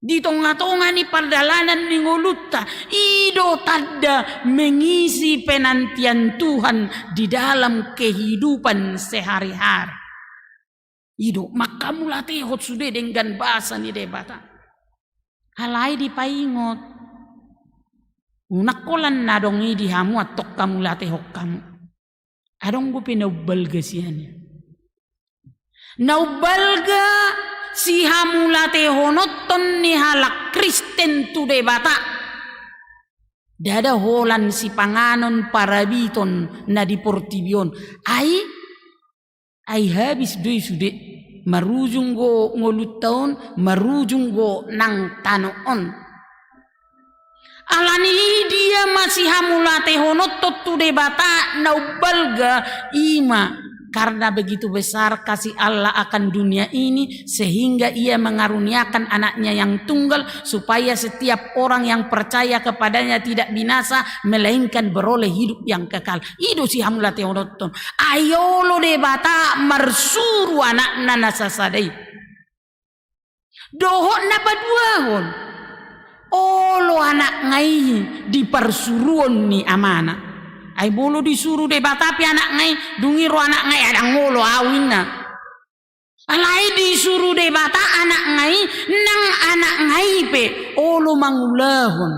Di tongatonga ni pardalanan ni ngolunta, i do tanda mengisi penantian Tuhan di dalam kehidupan sehari-hari. I do, manghamuliatehon sude denggan basa ni Debata. Alai dipaingot. Unang holan na adong i di hamu antong hamuliatehon hamu. Adong dope na umbalga sian i. Na umbalga sihamuliatehononton ni halak Kristen tu Debata. Ndada holan sipanganon parabiton na di portibi on. Ai, ai habis do i sude. Marujung do ngolunta on, marujung do nang tano on. Alani i dia ma sihamuliatehononton tu Debata na umbalga, i ma karena begitu besar kasih Allah akan dunia ini, sehingga Ia mengaruniakan Anak-Nya yang tunggal, supaya setiap orang yang percaya kepada-Nya tidak binasa, melainkan beroleh hidup yang kekal. I do sihamuliatehononton. Ai olo Debata marsuru Anak-Na na sasada i. Dohot na paduahon, olo Anak-Na i di parsuruon ni Ama-Na. Ai molo disuru Debata pe Anak-Na i, dung i ro Anak-Na i, ai ndang olo au ninna. Alai disuru Debata Anak-Na i, nang Anak-Na i pe olo mangulahon.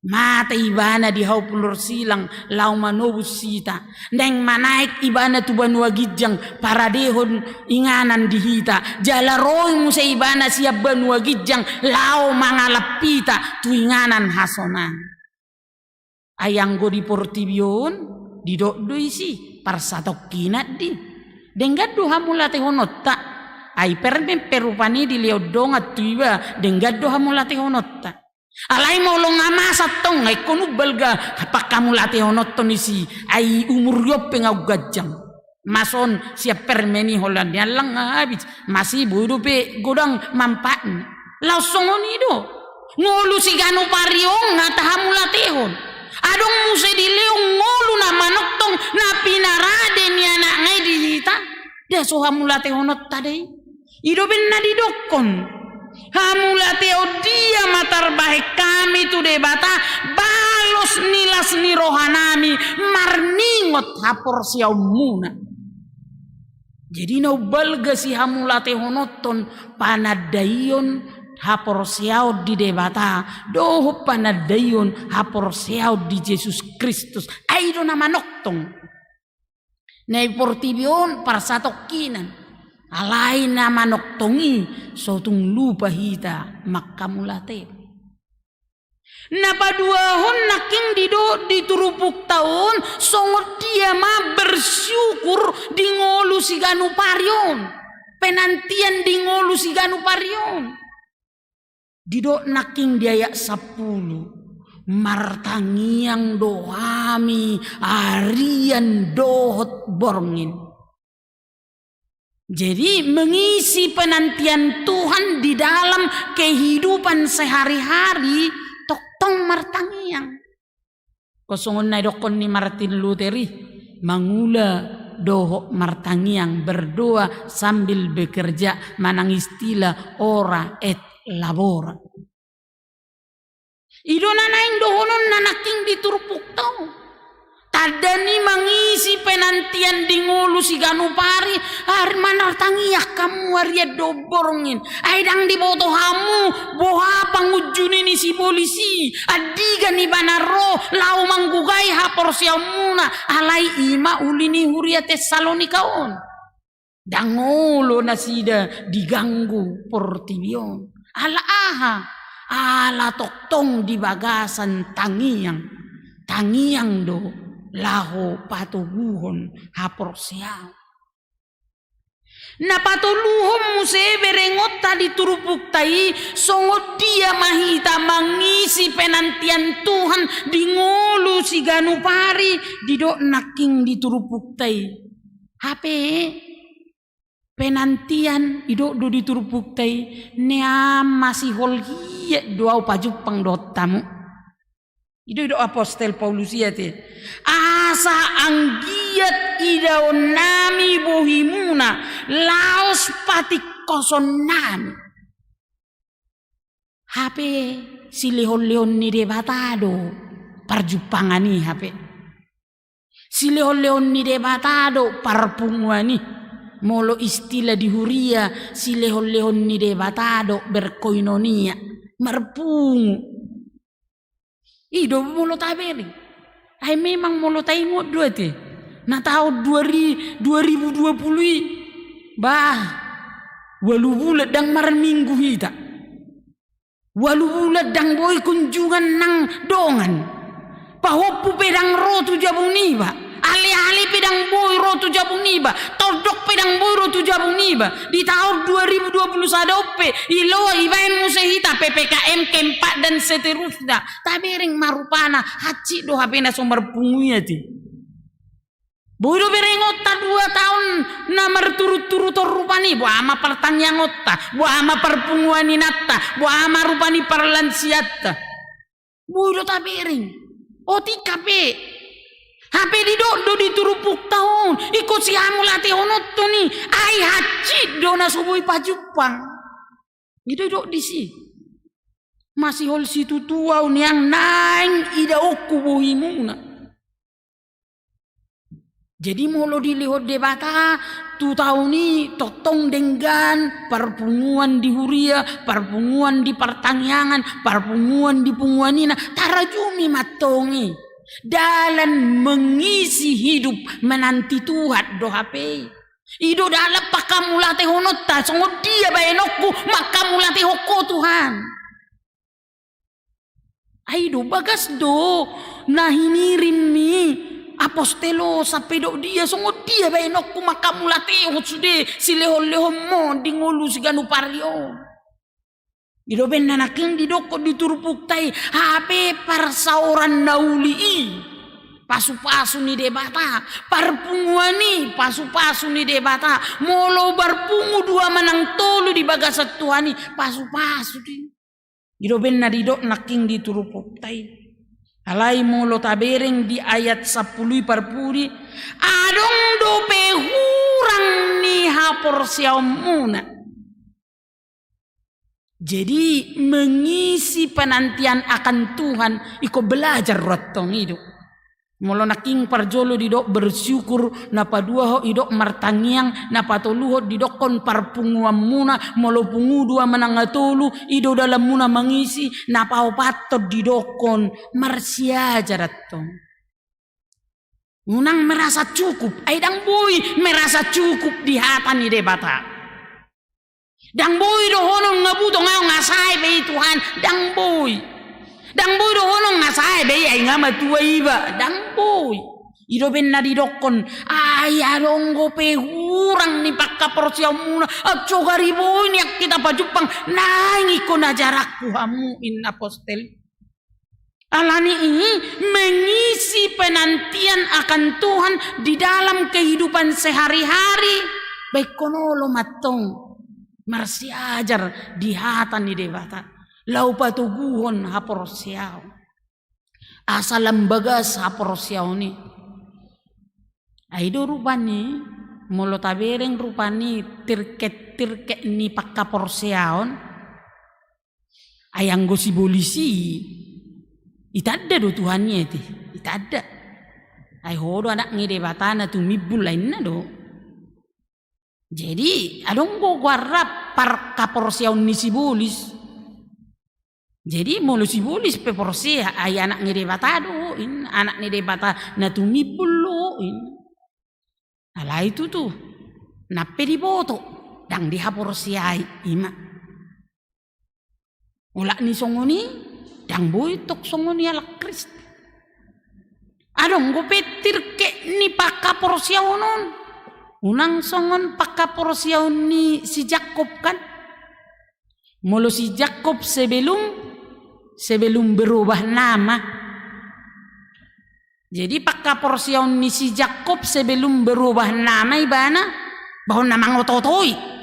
Mate Ibana di hau pulur silang laho manobus hita. Naeng manaek Ibana tu banua ginjang paradehon inganan di hita. Jala ro i muse Ibana sian banua ginjang laho mangalap hita tu inganan hasonangan. Ai anggo di portibi on, didok do isi, parsatongkinan do i. Denggan do hamuliatehononta. Ai permen pe rupani dilehon dongan tu iba, denggan do hamuliatehononta. Alai molo nga masa antong, nga ingkon umbalga panghamuliatehononton isi, ai umur i on pe nga umganjang. Masa on sian permen i holan ni allang nga habis, masa i boi dope godang manfaatna. Laos songon i do. Ngolu siganup ari on nga tahamuliatehon. Adong muse dilehon ngolu na manongtong na pinarade ni Anak-Na i di hita. Nda so hamuliatehononta do i. I do umbahen na didokkon. Hamuliateon dia ma tarbahen hami tu Debata, balos ni las ni rohanami, marningot haporseaonmuna. Jadi na umbalga sihamuliatehononton panandaion haporseaon di Debata, dohot panandaion haporseaon di Jesus Kristus. Ai do na manongtong. Na di portibi on parsatongkinan. Alai na manongtong i so tung lupa hita manghamuliateon. Na paduahon nangkin didok di turpukta on, songon dia ma bersyukur di ngolu siganup ari on. Penantian di ngolu siganup ari on. Didok nangkin di ayat sampulu, martangiang do hami arian dohot borngin. Jadi, mengisi penantian Tuhan di dalam kehidupan sehari-hari, tongtong martangiang. Songon na didokkon ni Martin Luther i, mangula dohot martangiang, berdoa sambil bekerja, manang istilah ora et labora. I do na naeng dohononna nangkin di turpukta on. Tanda ni mangisi penantian di ngolu siganup ari, ari martangiang hamu arian dohot borngin. Ai ndang diboto hamu boha pangunjuni ni sibolis i, andigan ibana ro laho manggugai haporseaonmuna, alai i ma uli ni huria Tessalonika on. Ndang olo nasida diganggu portibi on. Ala aha? Ala tongtong di bagasan tangiang. Tangiang do laho patoguhon haporseaon. Na patoluhon muse berengonta di turpukta i, songon dia ma hita mangisi penantian Tuhan di ngolu siganup ari? Didok nangkin di turpukta i. Hape penantian, didok do di turpukta i, nian masihol hiat do au pajumpang dohot hamu. I do didok apostel Paulus i ate. Asa anggiat idaonnami bohimuna laos patingkosonnami. Hape silehonlehon ni Debata do parjumpangan i hape. Silehonlehon ni Debata do parpunguan i. Molo istilah di huria, silehonlehon ni Debata do berkoinonia, marpungu. I do molo tabereng. Ai memang molo taingot do ate, na taon dua ri-, dua ribu dua puluh i, bah, ualu bulan ndang marminggu hita. Ualu bulan ndang boi kunjungan nang dongan. Pahompu pe ndang ro tu jabu niba. Aleale pe ndang boi ro tu jabu niba. Tondok pe ndang boi ro tu jabu niba. Di taon dua ribu dua puluh sada on pe, iloa ibaen muse hita P P K M keempat dan seterusnya. Tabereng ma rupana, hansit do hape na so marpungu i ate. Boi do berengonta dua taon na marturutturut on rupani, boha ma partangiangonta, boha ma parpunguan inanta, boha ma rupani parlansianta. Boi do tabereng. Otik hape. Hape didok do di turpukta on, ingkon sihamulatehononton i, ai hansit do na so boi pajumpang. I do didok disi. Masihol situtu au nian naeng idaonku bohimuna. Jadi molo dilehon Debata tu taon i tongtong denggan parpunguan di huria, parpunguan di partangiangan, parpunguan di punguan ina, tarajumi ma antong i. Dalan mengisi hidup menanti Tuhan do hape i. I do dalan pangkamulatehononta, songon dia baenonku mangkamulatehon Ho Tuhan. Ai do bagas do na hinirimmi apostel on sampe dok dia, songon dia baenonku mangkamulatehon sude silehonlehonmon di ngolu siganup ari on. I do umbahen na nangkin didokkon di turpukta i, hape parsaoran na uli i pasupasu ni Debata, parpunguan i pasupasu ni Debata, molo marpungu dua manang tolu di bagasan Tuhan i pasupasu do i. I do umbahen na didok nangkin di turpukta i. Alai molo tabereng di ayat sampulu i parpudi, adong dope hurang ni haporseaonmuna. Jadi mengisi penantian akan Tuhan, ingkon belajar do antong i do. Molo nangkin parjolo didok bersyukur, na paduahon didok martangiang, na patoluhon didokkon parpunguanmuna, molo pungu dua manang tolu, i do dalanmuna mangisi, na paopathon didokkon marsiajar do antong. Unang merasa cukup, ai ndang boi merasa cukup di hata ni Debata. Ndang boi dohonon nga butong au nga sae be i Tuhan, ndang boi. Ndang boi dohonon nga sae be i ai nga matua iba, ndang boi. I do umbahen na didokkon, ai adong dope hurang ni panghaporseaonmuna, ai so gari boi nian hita pajumpang, naeng ingkon ajaranku hamu, ninna apostel. Alani i, mengisi penantian akan Tuhan di dalam kehidupan sehari-hari, baen ingkon olo ma antong marsiajar di hata ni Debata, laho patoguhon haporseaon. Asa lam bagas haporseaon i. Ai do rupani, molo tabereng rupani tirket-tirket ni panghaporseaon, ai anggo sibolis i, itanda do Tuhan i ate, itanda. Ai ho do anak ni Debata na tumimbul, ai ninna do. Jadi adong do goarna panghaporseaon ni sibolis. Jadi molo sibolis pe porsea, ai anak ni Debata do, ninna, anak ni Debata na tumimbul do, ninna. Alai tutu. Nang pe diboto, ndang dihaporseai, ima. Olat ni songon i, ndang boi tong songon i halak Kristen. Adong dope tirke ni panghaporseaon on. Unang songon panghaporseaon ni si Jakkob kan. Molo si Jakkob sebelum, sebelum berubah nama. Jadi panghaporseaon ni si Jakkob sebelum berubah nama ibana, bahon na mangoto-otoi.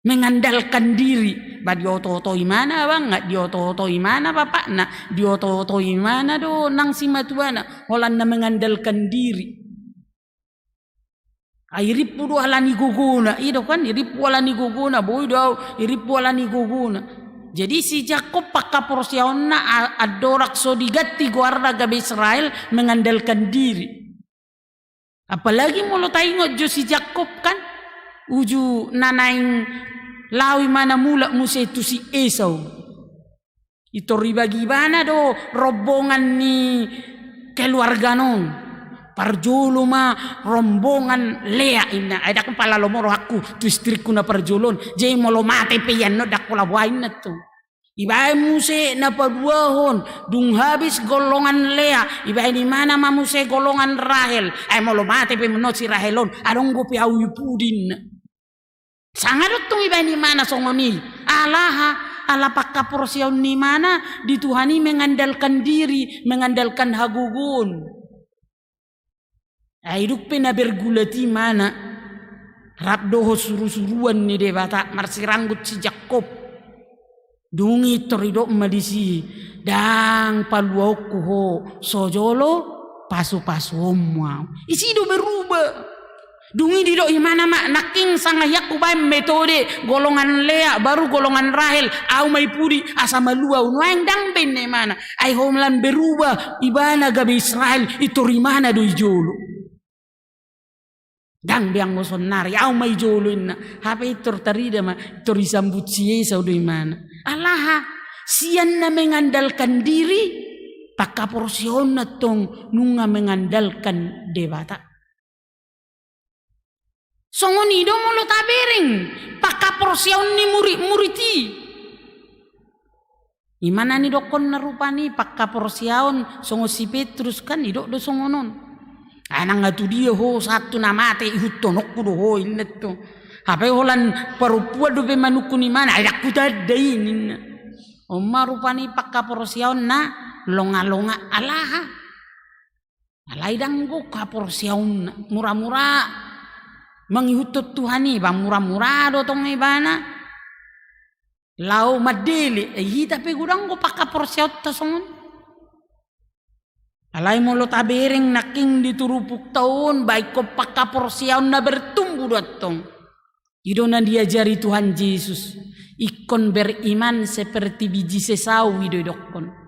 Mengandalkan diri, ba dioto-oto imana abangna, dioto-oto imana bapakna, dioto-oto imana do nang simatuana, holan na mengandalkan diri. Ai irimpu do ala ni gogona, i do kan, irimpu ala ni gogona, boi do au, irimpu ala ni gogona. Jadi si Jakkob panghaporseaonna a-, andorang so diganti goarna gabe Israel, mengandalkan diri. Apalagi molo taingot jo si Jakkob kan, uju na naeng laho imana mulak muse tu si Esau. Pintor ibagi ibana do rombongan ni keluargana on. Parjolo ma rombongan Lea inna. Ai ndang pala lomo rohangku tu istrikku na parjolo on. Jadi molo mate pe ia annon ndang pola boha inna tu. Ibaen muse na paduahon, dung habis golongan Lea, ibaen imana ma muse golongan Rahel. Ai molo mate pe annon si Rahel on, adong dope au i pudi inna. Sanga do tong ibaen imana songon i. Alaha, ala panghaporseaon ni imana di Tuhan i mengandalkan diri, mengandalkan hagogoon. Ai dung pe na bergulat imana, rap dohot surusuruan ni Debata, marsiranggut si Jakkob. Dung i pintor didok ma disi, ndang paluaonku ho, so jolo pasupasuonmu au. Disi do berubah. Dung i didok imana ma, nangkin sanga hian hubaen metode, golongan Lea, baru golongan Rahel, au ma i pudi, asa malua au nuaeng, ndang be inna imana. Ai holan berubah, ibana gabe Israel, pintor imana do i jolo. Ndang be anggo saonnari, au ma i jolo inna. Hape pintor tarida ma, pintor disambut si Esau do imana. Alaha, sian na mengandalkan diri, panghaporseaonna tong nunga mengandalkan Debata. Songon i do molo tabereng panghaporseaon ni muritmurit i. Ima na nidokkonna rupani panghaporseaon songon si Petrus kan, didok do songon on. Ai nang tu dia ho sahat tu na mate, ihuthononku do ho inna tu. Hape holan parompuan dope manungkun imana, ai ndang hutanda i ninna. On ma rupani panghaporseaon na longalonga. Alaha. Alai ndang gok haporseaonna, muramura mangihuthon Tuhan i, ba muramura do tong ibana laho mandele, eh, hita pe godang do panghaporseaonta songon i. Alai molo tabereng nangkin di turpukta on, ba ingkon panghaporseaon na bertumbuh do antong. I do na diajari Tuhan Jesus, ingkon beriman seperti biji sesawi do idokkon.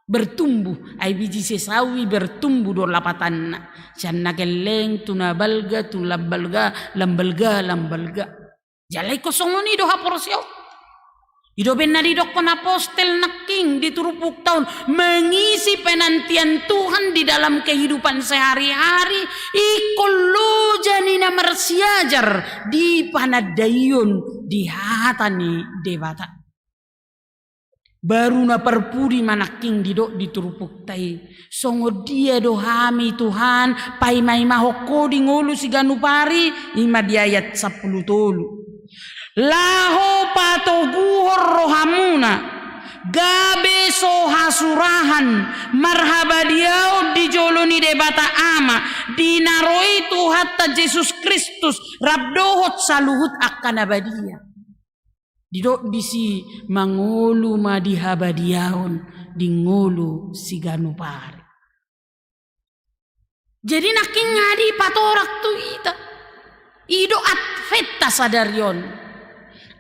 Bertumbuh, ai biji sesawi bertumbuh do lapatanna. Sian na gelleng, tu na balga, tu lam balga, lam balga, lam balga. Jala ingkon songon i do haporseaon. I do umbahen na didokkon apostel nangkin di turpukta on, mengisi penantian Tuhan di dalam kehidupan sehari-hari, ingkon loja ni na marsiajar di panandaion di hata ni Debata. Baru na parpudi ma nangkin didok di turpukta i. Songon dia do hami Tuhan, paimaimahon Ho di ngolu siganup ari, ima di ayat sampulu tolu. Laho patoguhon rohamuna, gabe so hasurahan, marhabadiaon di jolo ni Debata Ama, di na ro i Tuhanta Jesus Kristus, rap dohot saluhut angka na badia. Didok disi mangolu ma di habadiaon di ngolu siganup ari. Jadi nangkin nga dipatorak tu hita. I do Adventa sadari on.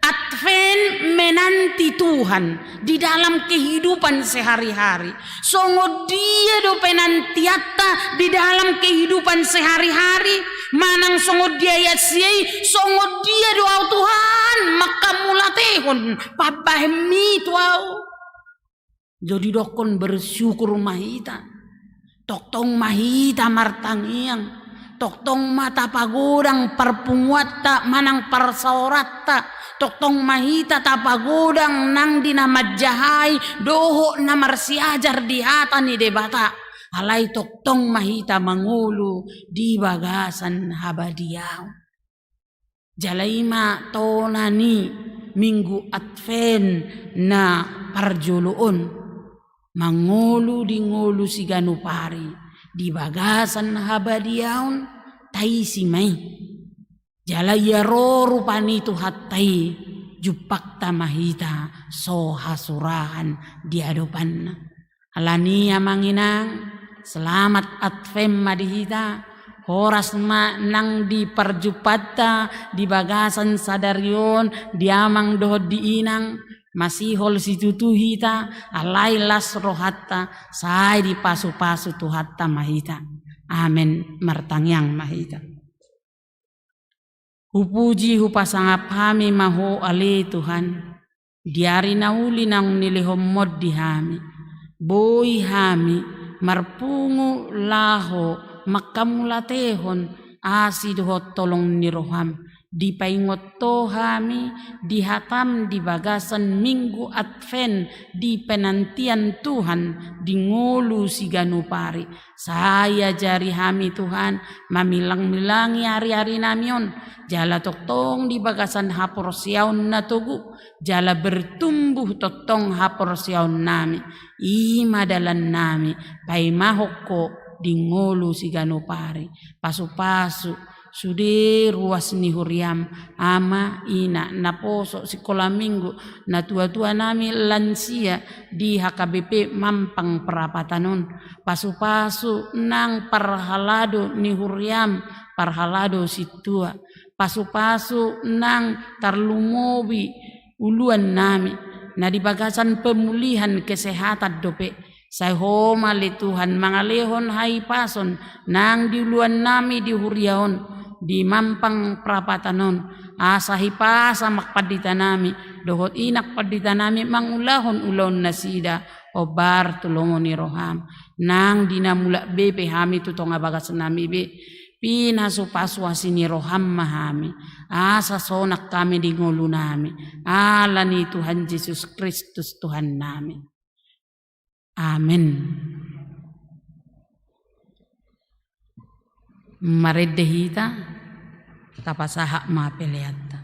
Advent menanti Tuhan di dalam kehidupan sehari-hari. Songon dia do penantianta di dalam kehidupan sehari-hari, manang songon dia ayat sia i, songon dia do au Tuhan manghamulatehon pambahenmi tu au. Jadi dokkon bersyukur ma hita. Tongtong ma hita martangiang. Tongtong ma tapagodang parpunguanta manang parsaoranta, tongtong ma hita tapagodang nang di na manjahai dohot na marsiajar di hata ni Debata. Alai tongtong ma hita mangolu di bagasan habadiaon. Jala i ma tona ni Minggu Advent na parjolo on, mangolu di ngolu siganup ari di bagasan habadiaon, taisi ma i. Jala ia ro rupa ni Tuhanta i, jumpangta ma hita so hasurahan di adopanna. Alani i, amang inang, selamat Advent ma di hita. Horas ma nang di parjumpangta di bagasan sadari on, di amang dohot di inang, masihol situtu hita, alai las rohanta, sai dipasupasu Tuhanta ma hita. Amen. Martangiang ma hita. Hupuji, hupasangap hami ma Ho ale Tuhan, di ari na uli naung nilehonMon di hami. Boi hami marpungu laho manghamauliatehon asi dohot holong ni rohaM. Dipaingot Ho hami di hataM di bagasan Minggu Advent, di penantian Tuhan di ngolu siganup ari. Sai ajari hami Tuhan, mamillang-millangi ari-arinami on, jala tongtong di bagasan haporseaon na togu, jala bertumbuh tongtong haporseaonnami. I ma dalannami, paimahon Ho di ngolu siganup ari. Pasupasu sude ruas ni huriaM, ama, ina, naposo, sikola minggu, natuatuanami, lansia di H K B P Mampang Prapatan on. Pasupasu nang parhalado ni huriaM, parhalado sintua. Pasupasu nang tarlumobi uluannami, na di bagasan pemulihan kesehatan dope. Sai Ho ma ale Tuhan mangalehon hahipason nang di uluannami di huria on, di Mampang Prapatan on, asa hipasa amang panditanami dohot inang panditanami mangulahon ulaon nasida, hombar tu lomo ni rohaM. Nang di na mulak be pe hami tu tonga bagasnami be, pinasupasu asi ni rohaM ma hami, asa sonang hami di ngolunami, alani Tuhan Jesus Kristus Tuhannami. Amen. Marende hita, tapasahat ma peleanta.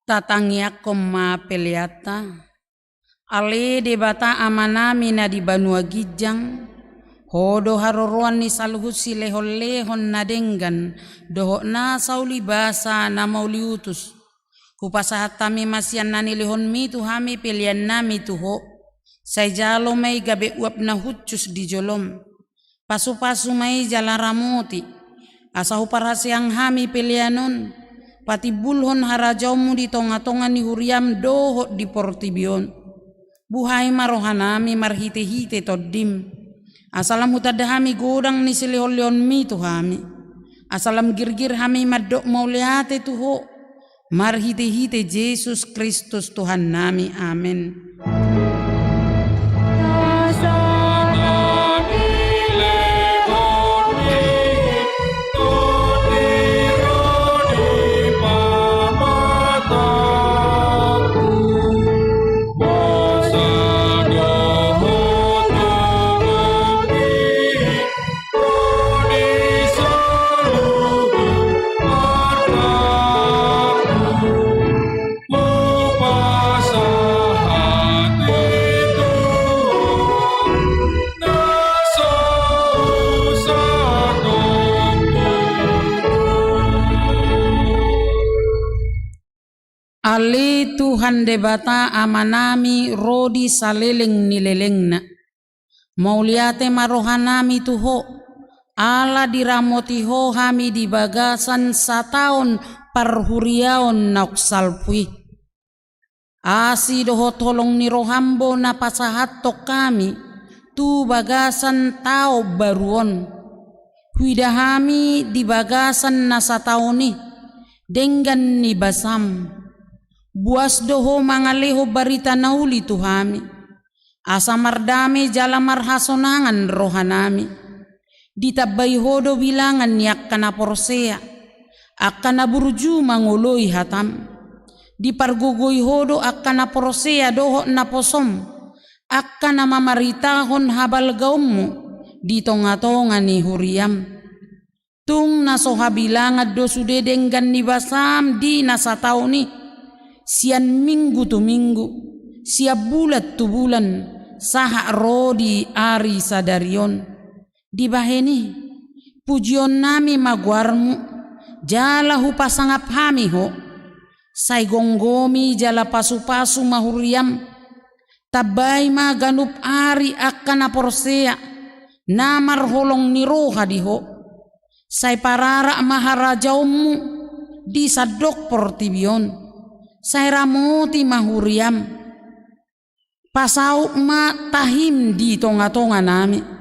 Tatangiangkon ma peleanta. Ale Debata Amanami na di banua ginjang, Ho do haroroan ni saluhut silehonlehon na denggan dohot na saulibasa na mauliutus. Hupasahat hami ma sian na nilehonMi tu hami peleannami tu Ho. Sai jalo ma i gabe uap na hushus di joloM. Pasupasu ma i jala ramoti, asa huparhaseang hami pelean on patimbulhon harajaonMu di tongatonga ni huriaM dohot di portibi on. Buhai ma rohanami marhitehite TondiM, asa lam hutanda hami godang ni silehonlehonMi tu hami, asa lam girgir hami mandok mauliate tu Ho, marhitehite Jesus Kristus Tuhannami. Amen. Ale Tuhan Debata Amanami ro di saleleng ni lelengna. Mauliate ma rohanami tu Ho, ala diramoti Ho hami di bagasan sataon parhuriaon naung salpu i. Asi dohot holong ni rohaM do na pasahathon hami tu bagasan taon baru on. Huida hami di bagasan na sataon i, denggan ni basaM. Buas do Ho mangalehon barita na uli tu hami, asa mardame jala marhasonangan rohanami. Ditambai Ho do bilangan ni angka na porsea, angka na burju mangoloi hataM. Dipargogoi Ho do angka na porsea dohot naposoM, angka na mamaritahon habalgaonMu di tongatonga ni huriaM. Tung na so habilangan do sude denggan ni basaM di na sataon i, sian minggu tu minggu, sian bulan tu bulan, sahat ro di ari sadari on. Dibahen i, pujionnami ma goarMu, jala hupasangap hami Ho. Sai gomgomi jala pasupasu ma huriaM. Tambai ma ganup ari angka na porsea, na marholong ni roha di Ho. Sai pararak ma harajaonMu di sandok portibi on. Sai ramoti ma huriaM. Pasaut ma tahim di tongatonganami.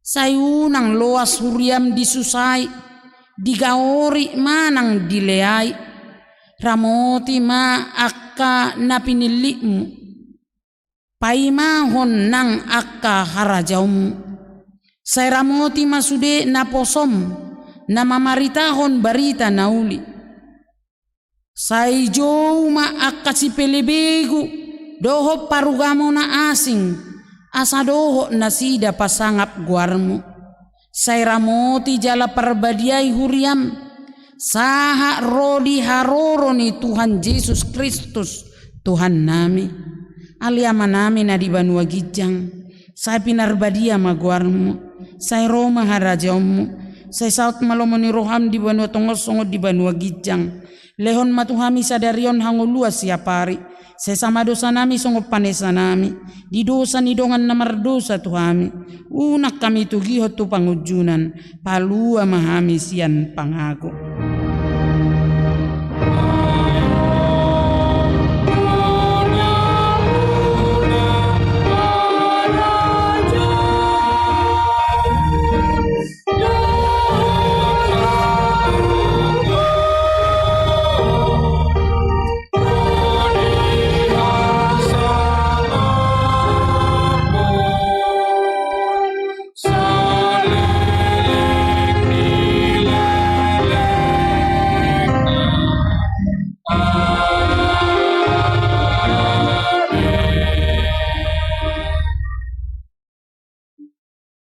Sai unang loas huriaM disusai, digaori manang dileai. Ramoti ma angka na pinillitMu. Paimahon nang angka harajaonMu. Sai ramoti ma sude naposoM, na mamaritahon barita na uli. Sai jou ma angka sipelebegu dohot parugamo na asing, asa dohot nasida pasangap goarMu. Sai ramoti jala parbadiai huriaM, sahat ro di haroro ni Tuhan Jesus Kristus, Tuhannami. Ale Amanami na di banua ginjang, sai pinarbadia ma goarMu, sai ro ma harajaonMu, sai saut ma lomo ni rohaM di banua tonga on songon di banua ginjang. Lehon ma tu hami sadari on hangoluan siapari. Sesa ma dosanami songon panesanami di dosa ni dongan na mardosa tu hami. Unang hami togihon tu pangunjunan. Palua ma hami sian pangago.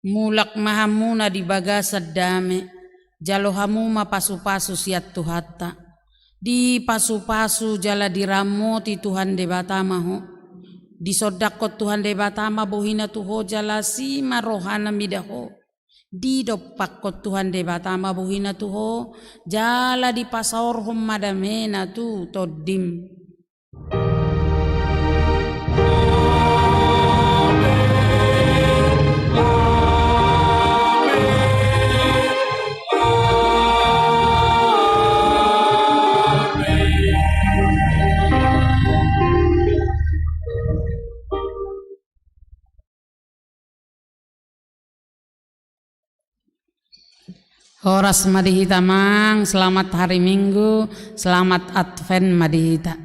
Mulak ma hamu na di bagasan dame, jalo hamu ma pasupasu sian Tuhanta. Dipasupasu jala diramoti Tuhan Debata ma ho. Disondangkon Tuhan Debata ma bohina tu ho jala asi ma rohana mida ho. Didompakkon Tuhan Debata ma bohina tu ho, jala dipasaorhon ma damena tu tondim. Horas ma di hita, Amang. Selamat hari Minggu, selamat Advent ma di hita.